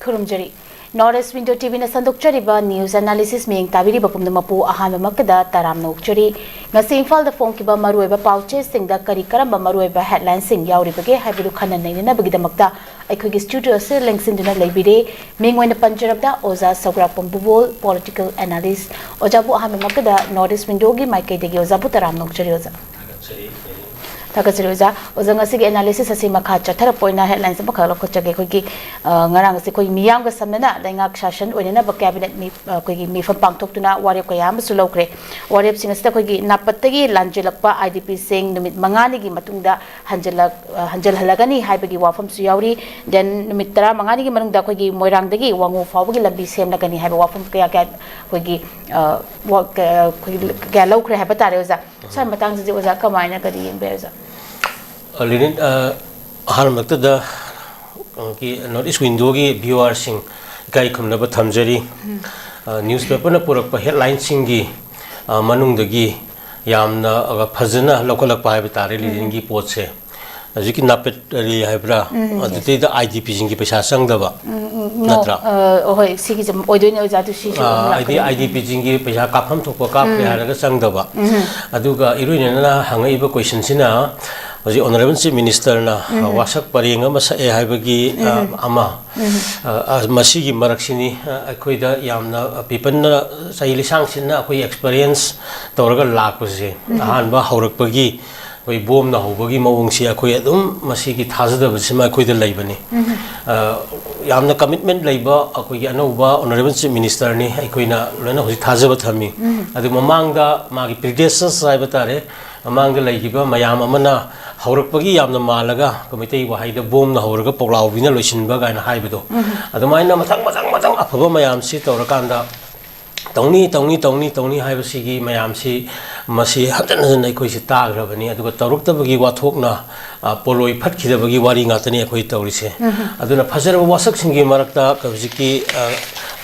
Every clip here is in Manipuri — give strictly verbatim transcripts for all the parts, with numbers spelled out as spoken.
ꯈꯨꯔꯨꯝꯖꯔꯤ꯫ North East Window ꯇꯤ ꯚꯤꯅ ꯁꯟꯗꯣꯛꯆꯔꯤꯕ news analysis ꯃꯤꯠꯌꯦꯡ ꯇꯥꯕꯤꯔꯤꯕ ꯄꯨꯝꯅꯃꯛꯄꯨ ꯑꯍꯥꯟꯕꯃꯛꯇꯗ ꯇꯔꯥꯝꯅ ꯑꯣꯛꯆꯔꯤ꯫ ꯉꯁꯤ ꯏꯝꯐꯥꯜꯗ ꯐꯣꯡꯈꯤꯕ ꯃꯔꯨꯑꯣꯏꯕ ꯄꯥꯎꯆꯦꯁꯤꯡꯗ ꯀꯔꯤ ꯀꯔꯝꯕ ꯃꯔꯨꯑꯣꯏꯕ headlineꯁꯤꯡ ꯌꯥꯎꯔꯤꯕꯒꯦ ꯍꯥꯏꯕꯗꯨ ꯈꯟꯅ ꯅꯩꯅꯅꯕꯒꯤꯗꯃꯛꯇ ꯑꯩꯈꯣꯏꯒꯤ studio ꯑꯁꯤ ꯂꯦꯡꯁꯤꯟꯗꯨꯅ ꯂꯩꯕꯤꯔꯦ꯫ ꯃꯤꯡ ꯑꯣꯏꯅ ꯄꯟꯖꯔꯕꯗ ꯑꯣꯖꯥ ꯁꯧꯒ꯭ꯔꯥꯛꯄꯝ ꯕꯨꯕꯣꯜ, political analyst꯫ ꯑꯣꯖꯥꯕꯨ ꯑꯍꯥꯟꯕꯃꯛꯇꯗ North East Windowꯒꯤ ꯃꯥꯏꯀꯩꯗꯒꯤ ꯑꯣꯖꯥꯕꯨ ꯇꯔꯥꯝꯅ ꯑꯣꯛꯆꯔꯤ ꯑꯣꯖꯥ꯫ ꯊꯥꯒꯠꯆꯔꯤ ꯑꯣꯖꯥ꯫ ꯑꯣꯖꯥ, ꯉꯁꯤꯒꯤ analysis ꯑꯁꯤ ꯃꯈꯥ ꯆꯠꯊꯔꯛꯄ ꯑꯣꯏꯅ headlines ꯑꯃꯈꯛ ꯂꯧꯈꯠꯆꯒꯦ꯫ ꯑꯩꯈꯣꯏꯒꯤ, ꯑ, ꯉꯔꯥꯡ ꯑꯁꯤ ꯑꯩꯈꯣꯏ ꯃꯤꯌꯥꯝꯒ ꯁꯝꯅꯅ ꯂꯩꯉꯥꯛ ꯁꯥꯁꯟ ꯑꯣꯏꯅꯅꯕ cabinet ꯃꯤ-, ꯑ, ꯑꯩꯈꯣꯏꯒꯤ ꯃꯤꯐꯝ ꯄꯥꯡꯊꯣꯛꯇꯨꯅ ꯋꯥꯔꯦꯞ ꯀꯌꯥ ꯑꯃꯁꯨ ꯂꯧꯈ꯭ꯔꯦ꯫ ꯋꯥꯔꯦꯞꯁꯤꯡ ꯑꯁꯤꯗ ꯑꯩꯈꯣꯏꯒꯤ ꯅꯥꯄꯠꯇꯒꯤ ꯂꯥꯟꯖꯦꯜꯂꯛꯄ IDPꯁꯤꯡ ꯅꯨꯃꯤꯠ ꯃꯉꯥꯅꯤꯒꯤ ꯃꯇꯨꯡꯗ ꯍꯟꯖꯤꯜꯂꯛ-, ꯑ, ꯍꯟꯖꯤꯜꯍꯜꯂꯒꯅꯤ ꯍꯥꯏꯕꯒꯤ ꯋꯥꯐꯝꯁꯨ ꯌꯥꯎꯔꯤ꯫ Then ꯅꯨꯃꯤꯠ ꯇꯔꯥꯃꯉꯥꯅꯤꯒꯤ ꯃꯅꯨꯡꯗ ꯑꯩꯈꯣꯏꯒꯤ ꯃꯣꯏꯔꯥꯡꯗꯒꯤ ꯋꯥꯉꯨ ꯐꯥꯎꯕꯒꯤ ꯂꯝꯕꯤ ꯁꯦꯝꯂꯒꯅꯤ ꯍꯥꯏꯕ ꯋꯥꯐꯝ ꯀꯌꯥ ꯀꯌꯥ ꯑꯩꯈꯣꯏꯒꯤ, ꯑ, ꯋꯥ-, ꯀ-, ꯑꯩꯈꯣꯏꯒꯤ ꯀꯌꯥ ꯂꯧꯈ꯭ꯔꯦ ꯍꯥꯏꯕ ꯇꯥꯔꯦ ꯑꯣꯖꯥ꯫ ꯁ꯭ꯋꯥꯏ ꯃꯇꯥꯡꯁꯤꯗꯤ ꯑꯣꯖꯥ ꯀꯃꯥꯏꯅ ꯀꯔꯤ ꯌꯦꯡꯕ ꯌꯥꯏ ꯑꯣꯖꯥ? ꯑ, ꯂꯤꯅꯤꯠ, ꯑ, ꯑꯍꯥꯟꯕꯃꯛꯇꯗ, ꯑ, ꯀꯤ North East Windowꯒꯤ viewerꯁꯤꯡ ꯏꯀꯥꯏ ꯈꯨꯝꯅꯕ ꯊꯝꯖꯔꯤ꯫ ꯑ, newspaperꯅ ꯄꯨꯔꯛꯄ headlineꯁꯤꯡꯒꯤ, ꯑ, ꯃꯅꯨꯡꯗꯒꯤ ꯌꯥꯝꯅ, ꯑ, ꯐꯖꯅ ꯂꯧꯈꯠꯂꯛꯄ ꯍꯥꯏꯕ ꯇꯥꯔꯦ ꯂꯤꯅꯤꯠꯒꯤ ꯄꯣꯠꯁꯦ꯫ ꯍꯧꯖꯤꯛꯀꯤ ꯅꯥꯄꯦꯠ ꯀꯔꯤ ꯍꯥꯏꯕ꯭ꯔꯥ? ꯎꯝ꯫ ꯑꯗꯨꯗꯩꯗ IDPꯁꯤꯡꯒꯤ ꯄꯩꯁꯥ ꯆꯪꯗꯕ, ꯎꯝ, ꯎꯝ, no꯫ ꯅꯠꯇ꯭ꯔꯥ? ꯑ, ꯍꯣꯏ, ꯁꯤꯒꯤꯁꯦ ꯑꯣꯏꯗꯣꯏꯅꯦ ꯑꯣꯖꯥ, ꯑꯗꯨ ꯁꯤꯁꯨ ꯑꯥ, ꯑꯃꯨꯛ ꯍꯥꯏꯗꯤ ꯂꯥꯛꯀꯅꯤ꯫ IDPꯁꯤꯡꯒꯤ ꯄꯩꯁꯥ ꯀꯥꯞꯐꯝ ꯊꯣꯛꯄ ꯀꯥꯞꯈ꯭ꯔꯦ ꯎꯝ꯫ ꯍꯥꯏꯔꯒ ꯆꯪꯗꯕ꯫ ꯎꯝ꯫ ꯑꯗꯨꯒ ꯏꯔꯣꯏꯅꯅ ꯍꯪꯉꯛꯏꯕ questionꯁꯤꯅ ꯍꯧꯖꯤꯛ Honourable Chief Ministerꯅ, ꯑ, ꯎꯝ꯫ ꯋꯥꯁꯛ ꯄꯔꯦꯡ ꯑꯃ ꯁꯛꯑꯦ ꯍꯥꯏꯕꯒꯤ, ꯑ, ꯎꯝ꯫ ꯑꯃ, ꯎꯝ꯫ ꯑ, ꯑ, ꯃꯁꯤꯒꯤ ꯃꯔꯛꯁꯤꯅꯤ, ꯑ, ꯑꯩꯈꯣꯏꯗ ꯌꯥꯝꯅ, ꯑ, peopleꯅ ꯆꯍꯤ ꯂꯤꯁꯥꯡ ꯁꯤꯠꯅ ꯑꯩꯈꯣꯏ experience ꯇꯧꯔꯒ ꯂꯥꯛꯄꯁꯦ, ꯎꯝ꯫ ꯑꯍꯥꯟꯕ ꯍꯧꯔꯛꯄꯒꯤ ꯑꯩꯈꯣꯏ ꯕꯣꯝꯅ ꯍꯧꯕꯒꯤ ꯃꯑꯣꯡꯁꯤ ꯑꯩꯈꯣꯏ ꯑꯗꯨꯝ ꯃꯁꯤꯒꯤ ꯊꯥꯖꯗꯕꯁꯤꯃ ꯑꯩꯈꯣꯏꯗ ꯂꯩꯕꯅꯤ꯫ ꯎꯝ꯫ ꯑ, ꯌꯥꯝꯅ commitment ꯂꯩꯕ ꯑꯩꯈꯣꯏꯒꯤ ꯑꯅꯧꯕ Honourable Chief Ministerꯅꯤ, ꯑꯩꯈꯣꯏꯅ ꯂꯣꯏꯅ ꯍꯧꯖꯤꯛ ꯊꯥꯖꯕ ꯊꯝꯃꯤ꯫ ꯎꯝ꯫ ꯑꯗꯨ ꯃꯃꯥꯡꯗ ꯃꯥꯒꯤ predecessors ꯍꯥꯏꯕ ꯇꯥꯔꯦ, ꯃꯃꯥꯡꯗ ꯂꯩꯈꯤꯕ ꯃꯌꯥꯝ ꯑꯃꯅ ꯍꯧꯔꯛꯄꯒꯤ ꯌꯥꯝꯅ ꯃꯥꯜꯂꯒ ꯑꯩꯈꯣꯏ ꯃꯩꯇꯩ ꯋꯥꯍꯩꯗ ꯕꯣꯝꯅ ꯍꯧꯔꯒ ꯄꯣꯛꯂꯥꯎꯕꯤꯅ ꯂꯣꯏꯁꯤꯟꯕ ꯀꯥꯏꯅ ꯍꯥꯏꯕꯗꯣ, ꯎꯝ꯫ ꯑꯗꯨꯃꯥꯏꯅ ꯃꯊꯪ, ꯃꯊꯪ, ꯃꯊꯪ ꯑꯐꯕ ꯃꯌꯥꯝꯁꯤ ꯇꯧꯔꯀꯥꯟꯗ ꯇꯧꯅꯤ, ꯇꯧꯅꯤ, ꯇꯧꯅꯤ, ꯇꯧꯅꯤ ꯍꯥꯏꯕꯁꯤꯒꯤ ꯃꯌꯥꯝꯁꯤ, ꯃꯁꯤ ꯍꯟꯖꯤꯟ ꯍꯟꯖꯤꯟ ꯑꯩꯈꯣꯏꯁꯤ ꯇꯥꯈ꯭ꯔꯕꯅꯤ꯫ ꯑꯗꯨꯒ ꯇꯧꯔꯛꯇꯕꯒꯤ ꯋꯥꯊꯣꯛꯅ, ꯑ, ꯄꯣꯂꯣꯏ ꯐꯠꯈꯤꯗꯕꯒꯤ ꯋꯥꯔꯤ ꯉꯥꯛꯇꯅꯤ ꯑꯩꯈꯣꯏ ꯇꯧꯔꯤꯁꯦ꯫ ꯎꯝ꯫ ꯑꯗꯨꯅ ꯐꯖꯔꯕ ꯋꯥꯁꯛꯁꯤꯡꯒꯤ ꯃꯔꯛꯇ ꯍꯧꯖꯤꯛꯀꯤ,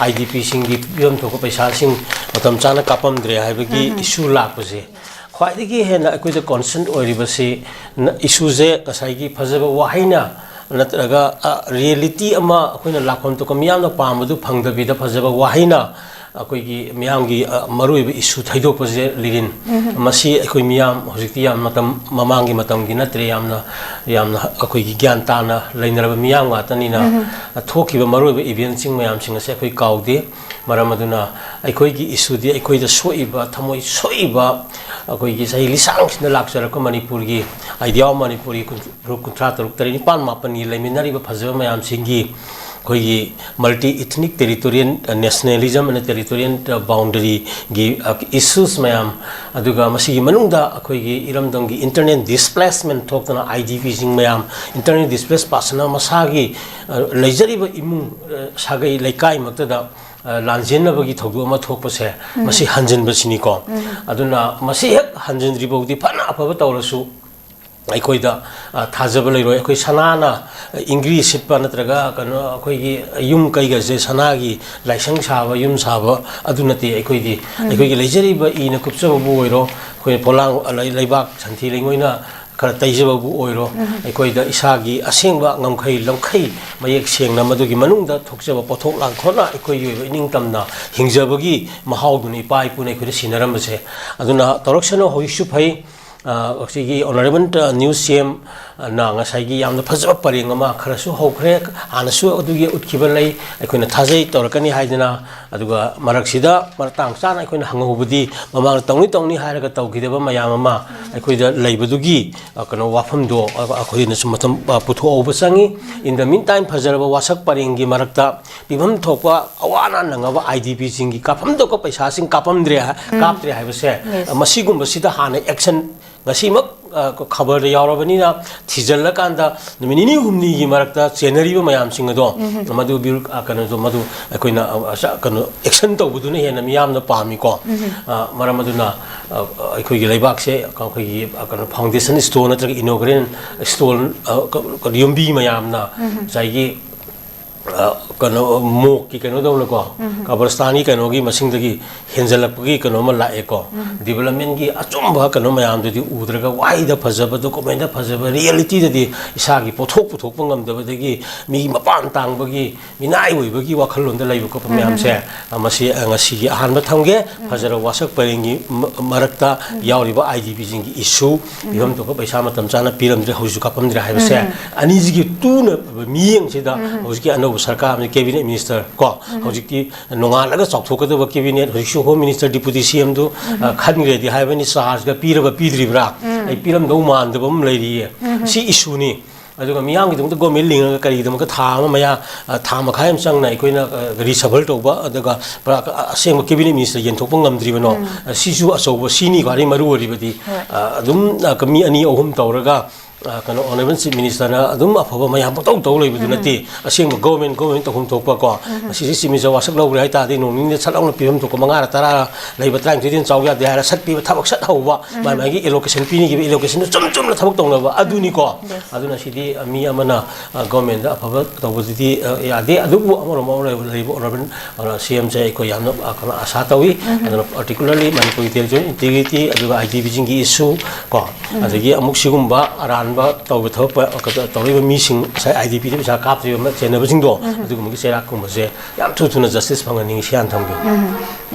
ꯑ, IDPꯁꯤꯡꯒꯤ ꯄꯤꯐꯝ ꯊꯣꯛꯄ ꯄꯩꯁꯥꯁꯤꯡ ꯃꯇꯝ ꯆꯥꯅ ꯀꯥꯞꯄꯝꯗ꯭ꯔꯦ ꯍꯥꯏꯕꯒꯤ ꯎꯝ꯫ Issue ꯂꯥꯛꯄꯁꯦ, ꯈ꯭ꯋꯥꯏꯗꯒꯤ ꯍꯦꯟꯅ ꯑꯩꯈꯣꯏꯗ concern ꯑꯣꯏꯔꯤꯕꯁꯤ ꯅ-, issueꯁꯦ ꯉꯁꯥꯏꯒꯤ ꯐꯖꯕ ꯋꯥꯍꯩꯅ ꯅꯠꯇ꯭ꯔꯒ ꯔꯤꯌꯦꯂꯤꯇꯤ ꯑꯃ ꯑꯩꯈꯣꯏꯅ ꯂꯥꯛꯐꯝ ꯊꯣꯛꯄ ꯃꯤꯌꯥꯝꯅ ꯄꯥꯝꯕꯗꯨ ꯐꯪꯗꯕꯤꯗ ꯐꯖꯕ ꯋꯥꯍꯩꯅ ꯑꯩꯈꯣꯏꯒꯤ ꯃꯤꯌꯥꯝꯒꯤ ꯑ, ꯃꯔꯨꯑꯣꯏꯕ ꯏꯁꯨ ꯊꯩꯗꯣꯛꯄꯁꯦ ꯂꯤꯔꯤꯟ꯫ ꯃꯁꯤ ꯑꯩꯈꯣꯏ ꯃꯤꯌꯥꯝ ꯍꯧꯖꯤꯛꯇꯤ ꯌꯥꯝ ꯃꯇꯝ ꯃꯃꯥꯡꯒꯤ ꯃꯇꯝꯒꯤ ꯅꯠꯇ꯭ꯔꯦ, ꯌꯥꯝꯅ ꯌꯥꯝꯅ ꯑꯩꯈꯣꯏꯒꯤ ꯒ꯭ꯌꯥꯟ ꯇꯥꯅ ꯂꯩꯅꯔꯕ ꯃꯤꯌꯥꯝ ꯉꯥꯛꯇꯅꯤꯅ ꯊꯣꯛꯈꯤꯕ ꯃꯔꯨꯑꯣꯏꯕ ꯏꯚꯦꯟꯁꯤꯡ ꯃꯌꯥꯝꯁꯤꯡ ꯑꯁꯦ ꯑꯩꯈꯣꯏ ꯀꯥꯎꯗꯦ꯫ ꯃꯔꯝ ꯑꯗꯨꯅ ꯑꯩꯈꯣꯏꯒꯤ ꯏꯁꯨꯗꯤ ꯑꯩꯈꯣꯏꯗ ꯁꯣꯛꯏꯕ, ꯊꯃꯣꯏ ꯁꯣꯛꯏꯕ, ꯑꯩꯈꯣꯏꯒꯤ ꯆꯍꯤ ꯂꯤꯁꯥꯡꯁꯤꯗ ꯂꯥꯛꯆꯔꯛꯄ ꯃꯅꯤꯄꯨꯔꯒꯤ ꯑꯥꯏꯗꯤꯌꯥ ꯑꯣꯐ ꯃꯅꯤꯄꯨꯔꯒꯤ ꯀꯨꯟ-, ꯀꯨꯟꯊ꯭ꯔꯥ ꯇꯔꯨꯛ, ꯇꯔꯦꯠ, ꯅꯤꯄꯥꯟ, ꯃꯥꯄꯟꯒꯤ ꯂꯩꯃꯤꯟꯅꯔꯤꯕ ꯐꯖꯕ ꯃꯌꯥꯝꯁꯤꯡꯒꯤ ꯑꯩꯈꯣꯏꯒꯤ multi ethnic territorial nationalism ꯑꯃꯗꯤ territorial boundaryꯒꯤ issues ꯃꯌꯥꯝ, ꯑꯗꯨꯒ ꯃꯁꯤꯒꯤ ꯃꯅꯨꯡꯗ ꯑꯩꯈꯣꯏꯒꯤ ꯏꯔꯝꯗꯝꯒꯤ internal displacement ꯊꯣꯛꯇꯅ IDPꯁꯤꯡ ꯃꯌꯥꯝ, internal displaced personꯅ ꯃꯁꯥꯒꯤ, ꯑ, ꯂꯩꯖꯔꯤꯕ ꯏꯃꯨꯡ, ꯑ, ꯁꯥꯒꯩ ꯂꯩꯀꯥꯏꯃꯛꯇꯗ, ꯑ, ꯂꯥꯟꯖꯦꯟꯅꯕꯒꯤ ꯊꯧꯗꯣꯛ ꯑꯃ ꯊꯣꯛꯄꯁꯦ, ꯃꯁꯤ ꯍꯟꯖꯤꯟꯕꯁꯤꯅꯤꯀꯣ꯫ ꯑꯗꯨꯅ ꯃꯁꯤ ꯍꯦꯛ ꯍꯟꯖꯤꯟꯗ꯭ꯔꯤ ꯐꯥꯎꯗꯤ ꯐꯅ ꯑꯐꯕ ꯇꯧꯔꯁꯨ, ꯑꯩꯈꯣꯏꯗ, ꯑ, ꯊꯥꯖꯕ ꯂꯩꯔꯣꯏ꯫ ꯑꯩꯈꯣꯏ ꯁꯅꯥꯅ, ꯑ, ꯏꯪꯒ꯭ꯔꯤ ꯁꯤꯠꯄ ꯅꯠꯇ꯭ꯔꯒ ꯀꯩꯅꯣ, ꯑꯩꯈꯣꯏꯒꯤ ꯌꯨꯝ ꯀꯩꯒꯁꯦ ꯁꯅꯥꯒꯤ ꯂꯥꯏꯁꯪ ꯁꯥꯕ, ꯌꯨꯝ ꯁꯥꯕ ꯑꯗꯨ ꯅꯠꯇꯦ꯫ ꯑꯩꯈꯣꯏꯗꯤ, ꯑꯩꯈꯣꯏꯒꯤ ꯂꯩꯖꯔꯤꯕ ꯏꯅ ꯀꯨꯞꯆꯕꯕꯨ ꯑꯣꯏꯔꯣ, ꯑꯩꯈꯣꯏ ꯄꯣꯂꯥꯡ, ꯑ, ꯂꯩ-, ꯂꯩꯕꯥꯛ ꯁꯟꯊꯤ ꯂꯩꯉꯣꯏꯅ ꯈꯔ ꯇꯩꯖꯕꯕꯨ ꯑꯣꯏꯔꯣ, ꯑꯩꯈꯣꯏꯗ ꯏꯁꯥꯒꯤ ꯑꯁꯦꯡꯕ ꯉꯝꯈꯩ ꯂꯝꯈꯩ ꯃꯌꯦꯛ ꯁꯦꯡꯅ ꯃꯗꯨꯒꯤ ꯃꯅꯨꯡꯗ ꯊꯣꯛꯆꯕ ꯄꯣꯠꯊꯣꯛ ꯂꯥꯡꯊꯣꯛꯅ ꯑꯩꯈꯣꯏꯒꯤ ꯑꯣꯏꯕ ꯏꯅꯤꯡꯇꯝꯅ ꯍꯤꯡꯖꯕꯒꯤ ꯃꯍꯥꯎꯗꯨꯅ ꯏꯄꯥ ꯏꯄꯨꯅ ꯑꯩꯈꯣꯏꯗ ꯁꯤꯟꯅꯔꯝꯕꯁꯦ꯫ ꯑꯗꯨꯅ ꯇꯧꯔꯛꯁꯅꯨ, ꯍꯧꯖꯤꯛꯁꯨ ꯐꯩ꯫ ꯑ, ꯑꯁꯤꯒꯤ honourable news CM ꯅ ꯉꯁꯥꯏꯒꯤ ꯌꯥꯝꯅ ꯐꯖꯕ ꯄꯔꯦꯡ ꯑꯃ ꯈꯔꯁꯨ ꯍꯧꯈ꯭ꯔꯦ, ꯍꯥꯟꯅꯁꯨ ꯑꯗꯨꯒꯤ ꯎꯠꯈꯤꯕ ꯂꯩ, ꯑꯩꯈꯣꯏꯅ ꯊꯥꯖꯩ ꯇꯧꯔꯛꯀꯅꯤ ꯍꯥꯏꯗꯅ꯫ ꯑꯗꯨꯒ ꯃꯔꯛꯁꯤꯗ ꯃꯇꯥꯡ ꯆꯥꯅ ꯑꯩꯈꯣꯏꯅ ꯍꯪꯍꯧꯕꯗꯤ, ꯃꯃꯥꯡꯗ ꯇꯧꯅꯤ ꯇꯧꯅꯤ ꯍꯥꯏꯔꯒ ꯇꯧꯈꯤꯗꯕ ꯃꯌꯥꯝ ꯑꯃ ꯑꯩꯈꯣꯏꯗ ꯂꯩꯕꯗꯨꯒꯤ, ꯑ, ꯀꯩꯅꯣ, ꯋꯥꯐꯝꯗꯣ, ꯑ, ꯑꯩꯈꯣꯏꯅꯁꯨ ꯃꯇꯝ, ꯑ, ꯄꯨꯊꯣꯛꯍꯧꯕ ꯆꯪꯉꯤ꯫ In the meantime, ꯐꯖꯔꯕ ꯋꯥꯁꯛ ꯄꯔꯦꯡꯒꯤ ꯃꯔꯛꯇ ꯄꯤꯐꯝ ꯊꯣꯛꯄ ꯑꯋꯥ ꯑꯅꯥ ꯅꯪꯉꯕ IDPꯁꯤꯡꯒꯤ ꯀꯥꯞꯐꯝ ꯊꯣꯛꯄ ꯄꯩꯁꯥꯁꯤꯡ ꯀꯥꯞꯄꯝꯗ꯭ꯔꯦ ꯍꯥ-, ꯀꯥꯞꯇ꯭ꯔꯦ ꯍꯥꯏꯕꯁꯦ, Yes. ꯃꯁꯤꯒꯨꯝꯕꯁꯤꯗ ꯍꯥꯟꯅ action ꯉꯁꯤꯃꯛ, ꯑ, ꯈꯕꯔꯗ ꯌꯥꯎꯔꯕꯅꯤꯅ ꯊꯤꯖꯤꯜꯂꯀꯥꯟꯗ ꯅꯨꯃꯤꯠ ꯅꯤꯅꯤ ꯍꯨꯝꯅꯤꯒꯤ ꯃꯔꯛꯇ ꯆꯦꯟꯅꯔꯤꯕ ꯃꯌꯥꯝꯁꯤꯡ ꯑꯗꯣ, ꯃꯗꯨ ꯕ꯭ꯌꯨꯔꯣ-, ꯑ, ꯀꯩꯅꯣꯗꯣ, ꯃꯗꯨ ꯑꯩꯈꯣꯏꯅ, ꯑ, ꯑꯁ-, ꯀꯩꯅꯣ, action ꯇꯧꯕꯗꯨꯅ ꯍꯦꯟꯅ ꯃꯤꯌꯥꯝꯅ ꯄꯥꯝꯃꯤꯀꯣ꯫ ꯑ, ꯃꯔꯝ ꯑꯗꯨꯅ, ꯑ, ꯑꯩꯈꯣꯏꯒꯤ ꯂꯩꯕꯥꯛꯁꯦ ꯑꯩꯈꯣꯏꯒꯤ, ꯑ, ꯀꯩꯅꯣ, foundation stone ꯅꯠꯇ꯭ꯔꯒ inaugural stone, ꯑ, ꯀ-, ꯀ-, ꯌꯨꯝꯕꯤ ꯃꯌꯥꯝꯅ ꯉꯁꯥꯏꯒꯤ ꯀꯩꯅꯣ ꯃꯣꯛꯀꯤ ꯀꯩꯅꯣ ꯇꯧꯅꯀꯣ, ꯀꯕꯔꯁꯇꯥꯟꯒꯤ ꯀꯩꯅꯣꯒꯤ ꯃꯁꯤꯡꯗꯒꯤ ꯍꯦꯟꯖꯜꯂꯛꯄꯒꯤ ꯀꯩꯅꯣ ꯑꯃ ꯂꯥꯛꯑꯦꯀꯣ꯫ ꯗꯤꯕꯂꯞꯃꯦꯟꯒꯤ ꯑꯆꯨꯝꯕ ꯀꯩꯅꯣ ꯃꯌꯥꯝꯗꯨꯗꯤ ꯎꯗ꯭ꯔꯒ, ꯋꯥꯍꯩꯗ ꯐꯖꯕ, ꯗꯣꯀꯨꯃꯦꯟꯗ ꯐꯖꯕ, ꯔꯤꯌꯦꯂꯤꯇꯤꯗꯗꯤ ꯏꯁꯥꯒꯤ ꯄꯣꯠꯊꯣꯛ ꯄꯨꯊꯣꯛꯄ ꯉꯝꯗꯕꯗꯒꯤ, ꯃꯤꯒꯤ ꯃꯄꯥꯟ ꯇꯥꯡꯕꯒꯤ, ꯃꯤꯅꯥꯏ ꯑꯣꯏꯕꯒꯤ ꯋꯥꯈꯜꯂꯣꯟꯗ ꯂꯩꯕ ꯈꯣꯠꯄ ꯃꯌꯥꯝꯁꯦ, ꯑ, ꯃꯁꯤ, ꯑ, ꯉꯁꯤꯒꯤ ꯑꯍꯥꯟꯕ ꯊꯝꯒꯦ꯫ ꯐꯖꯔꯕ ꯋꯥꯁꯛ ꯄꯔꯦꯡꯒꯤ ꯃ-, ꯃꯔꯛꯇ ꯌꯥꯎꯔꯤꯕ ꯑꯥꯏ ꯗꯤ ꯄꯤꯁꯤꯡꯒꯤ ꯏꯁꯨ, ꯄꯤꯐꯝ ꯊꯣꯛꯄ ꯄꯩꯁꯥ ꯃꯇꯝ ꯆꯥꯅ ꯄꯤꯔꯝꯗ꯭ꯔꯦ, ꯍꯧꯖꯤꯛꯁꯨ ꯀꯥꯞꯄꯝꯗ꯭ꯔꯦ ꯍꯥꯏꯕꯁꯦ, ꯑꯅꯤꯁꯤꯒꯤ ꯇꯨꯅ ꯃꯤꯠꯌꯦꯡꯁꯤꯗ ꯍꯧꯖꯤꯛꯀꯤ ꯑꯅꯧꯕ ꯁꯔꯀꯥꯔ ꯑꯃꯗꯤ ꯀꯦꯕꯤꯅꯦꯠ ꯃꯤꯅꯤꯁꯇꯔ ꯀꯣ, ꯍꯧꯖꯤꯛꯇꯤ ꯅꯣꯡꯉꯥꯜꯂꯒ ꯆꯥꯎꯊꯣꯛꯀꯗꯕ ꯀꯦꯕꯤꯅꯦꯠ, ꯍꯧꯖꯤꯛꯁꯨ ꯍꯣꯝ ꯃꯤꯅꯤꯁꯇꯔ, ꯗꯤꯄꯨꯇꯤ ꯁꯤ ꯑꯦꯝꯗꯨ, ꯑ, ꯈꯟꯈ꯭ꯔꯦꯗꯤ ꯍꯥꯏꯕꯅꯤ, ꯆꯥꯔꯖꯀ ꯄꯤꯔꯕ ꯄꯤꯗ꯭ꯔꯤꯕ꯭ꯔꯥ? ꯑꯩ ꯄꯤꯔꯝꯗꯧ ꯃꯥꯟꯗꯕ ꯑꯃ ꯂꯩꯔꯤꯌꯦ꯫ ꯁꯤ ꯏꯁꯨꯅꯤ꯫ ꯑꯗꯨꯒ ꯃꯤꯌꯥꯝꯒꯤꯗꯃꯛꯇ ꯒꯣꯔꯃꯦꯟ ꯂꯤꯡꯉꯒ ꯀꯔꯤꯒꯤꯗꯃꯛꯇ ꯊꯥ ꯑꯃ ꯃꯌꯥ, ꯑ, ꯊꯥ ꯃꯈꯥꯏ ꯑꯃ ꯆꯪꯅ ꯑꯩꯈꯣꯏꯅ, ꯑ, ꯔꯤꯁꯐꯜ ꯇꯧꯕ, ꯑꯗꯨꯒ ꯄꯨꯔꯥ, ꯑ, ꯑꯁꯦꯡꯕ ꯀꯦꯕꯤꯅꯦꯠ ꯃꯤꯅꯤꯁꯇꯔ ꯌꯦꯟꯊꯣꯛꯄ ꯉꯝꯗ꯭ꯔꯤꯕꯅꯣ? ꯑ, ꯁꯤꯁꯨ ꯑꯆꯧꯕ, ꯁꯤꯅꯤ ꯈ꯭ꯋꯥꯏꯗꯒꯤ ꯃꯔꯨ ꯑꯣꯏꯔꯤꯕꯗꯤ꯫ ꯑ, ꯑꯗꯨꯝ, ꯑ, ꯃꯤ ꯑꯅꯤ ꯑꯍꯨꯝ ꯇꯧꯔꯒ, ꯑ, ꯀꯩꯅꯣ, ꯑꯣꯅꯔꯦꯕꯜ ꯆꯤꯐ ꯃꯤꯅꯤꯁꯇꯔꯅ ꯑꯗꯨꯝ ꯑꯐꯕ ꯃꯌꯥꯝ ꯄꯪꯇꯧ ꯇꯧ ꯂꯩꯕꯗꯨ ꯅꯠꯇꯦ꯫ ꯑꯁꯦꯡꯕ ꯒꯣꯔꯃꯦꯟ, ꯒꯣꯔꯃꯦꯟ ꯇꯧꯐꯝ ꯊꯣꯛꯄ ꯀꯣ, ꯉꯁꯤꯁꯦ ꯆꯤꯐ ꯃꯤꯅꯤꯁꯇꯔ ꯋꯥꯁꯛ ꯂꯧꯈ꯭ꯔꯦ ꯍꯥꯏ ꯇꯥꯔꯗꯤ, ꯅꯣꯡ ꯅꯤꯅꯤꯗ ꯁꯠ ꯂꯥꯎꯅ ꯄꯤꯐꯝ ꯊꯣꯛꯄ ꯃꯉꯥꯔ ꯇꯔꯥꯔ ꯂꯩꯕ, ꯇꯔꯥꯅꯤꯊꯣꯏꯗꯩ ꯍꯦꯟꯅ ꯆꯥꯎ ꯌꯥꯗꯦ ꯍꯥꯏꯔ ꯁꯠ ꯄꯤꯕ, ꯊꯕꯛ ꯁꯠ ꯍꯧꯕ, ꯃꯥꯏ ꯃꯥꯒꯤ ꯑꯦꯂꯣꯀꯦꯁꯟ ꯄꯤꯅꯤꯡꯈꯤꯕ ꯑꯦꯂꯣꯀꯦꯁꯟꯗꯨ ꯆꯨꯝ ꯆꯨꯝꯅ ꯊꯕꯛ ꯇꯧꯅꯕ ꯑꯗꯨꯅꯤꯀꯣ꯫ ꯑꯗꯨꯅ ꯁꯤꯗꯤ, ꯑ, ꯃꯤ ꯑꯃꯅ, ꯑ, ꯒꯣꯔꯃꯦꯟꯗ ꯑꯐꯕ ꯇꯧꯕꯗꯨꯗꯤ, ꯑ, ꯌꯥꯗꯦ꯫ ꯑꯗꯨꯕꯨ ꯑꯃꯔꯣꯝ ꯑꯃ ꯂꯩꯕ, ꯂꯩꯕ ꯑꯣꯅꯔꯦꯕꯜ, ꯑ, ꯁꯤ ꯑꯦꯝꯁꯦ ꯑꯩꯈꯣꯏ ꯌꯥꯝꯅ, ꯑ, ꯀꯩꯅꯣ, ꯑꯥꯁꯥ ꯇꯧꯏ꯫ ꯑꯗꯨꯅ ꯄꯥꯔꯇꯤꯀꯨꯂꯔꯂꯤ ꯃꯅꯤꯄꯨꯔꯒꯤ ꯇꯦꯔꯤꯇꯣꯔꯤꯌꯦꯜ ꯏꯟꯇꯤꯒ꯭ꯔꯤꯇꯤ, ꯑꯗꯨꯒ ꯑꯥꯏ ꯗꯤ ꯄꯤꯁꯤꯡꯒꯤ ꯏꯁꯨ ꯀꯣ, ꯑꯗꯒꯤ ꯑꯃꯨꯛ ꯁꯤꯒꯨꯝꯕ ꯑꯔꯥꯟꯕ ꯇꯧꯕ ꯊꯕꯛ ꯄ-, ꯇꯧꯔꯛꯏꯕ ꯃꯤꯁꯤꯡ, ꯉꯁꯥꯏ ꯑꯥꯏ ꯗꯤ ꯄꯤꯗ ꯄꯩꯁꯥ ꯀꯥꯞꯇ꯭ꯔꯤꯕ ꯑꯃ ꯆꯦꯟꯅꯕꯁꯤꯡꯗꯣ, ꯑꯗꯨꯒꯨꯝꯕꯒꯤ ꯆꯩꯔꯥꯛꯀꯨꯝꯕꯁꯦ ꯌꯥꯝ ꯊꯨ ꯊꯨꯅ ꯖꯁꯇꯤꯁ ꯐꯪꯍꯟꯅꯤꯡꯉꯤ꯫ ꯁꯤ ꯍꯥꯟꯅ ꯊꯝꯕꯤꯌꯨ꯫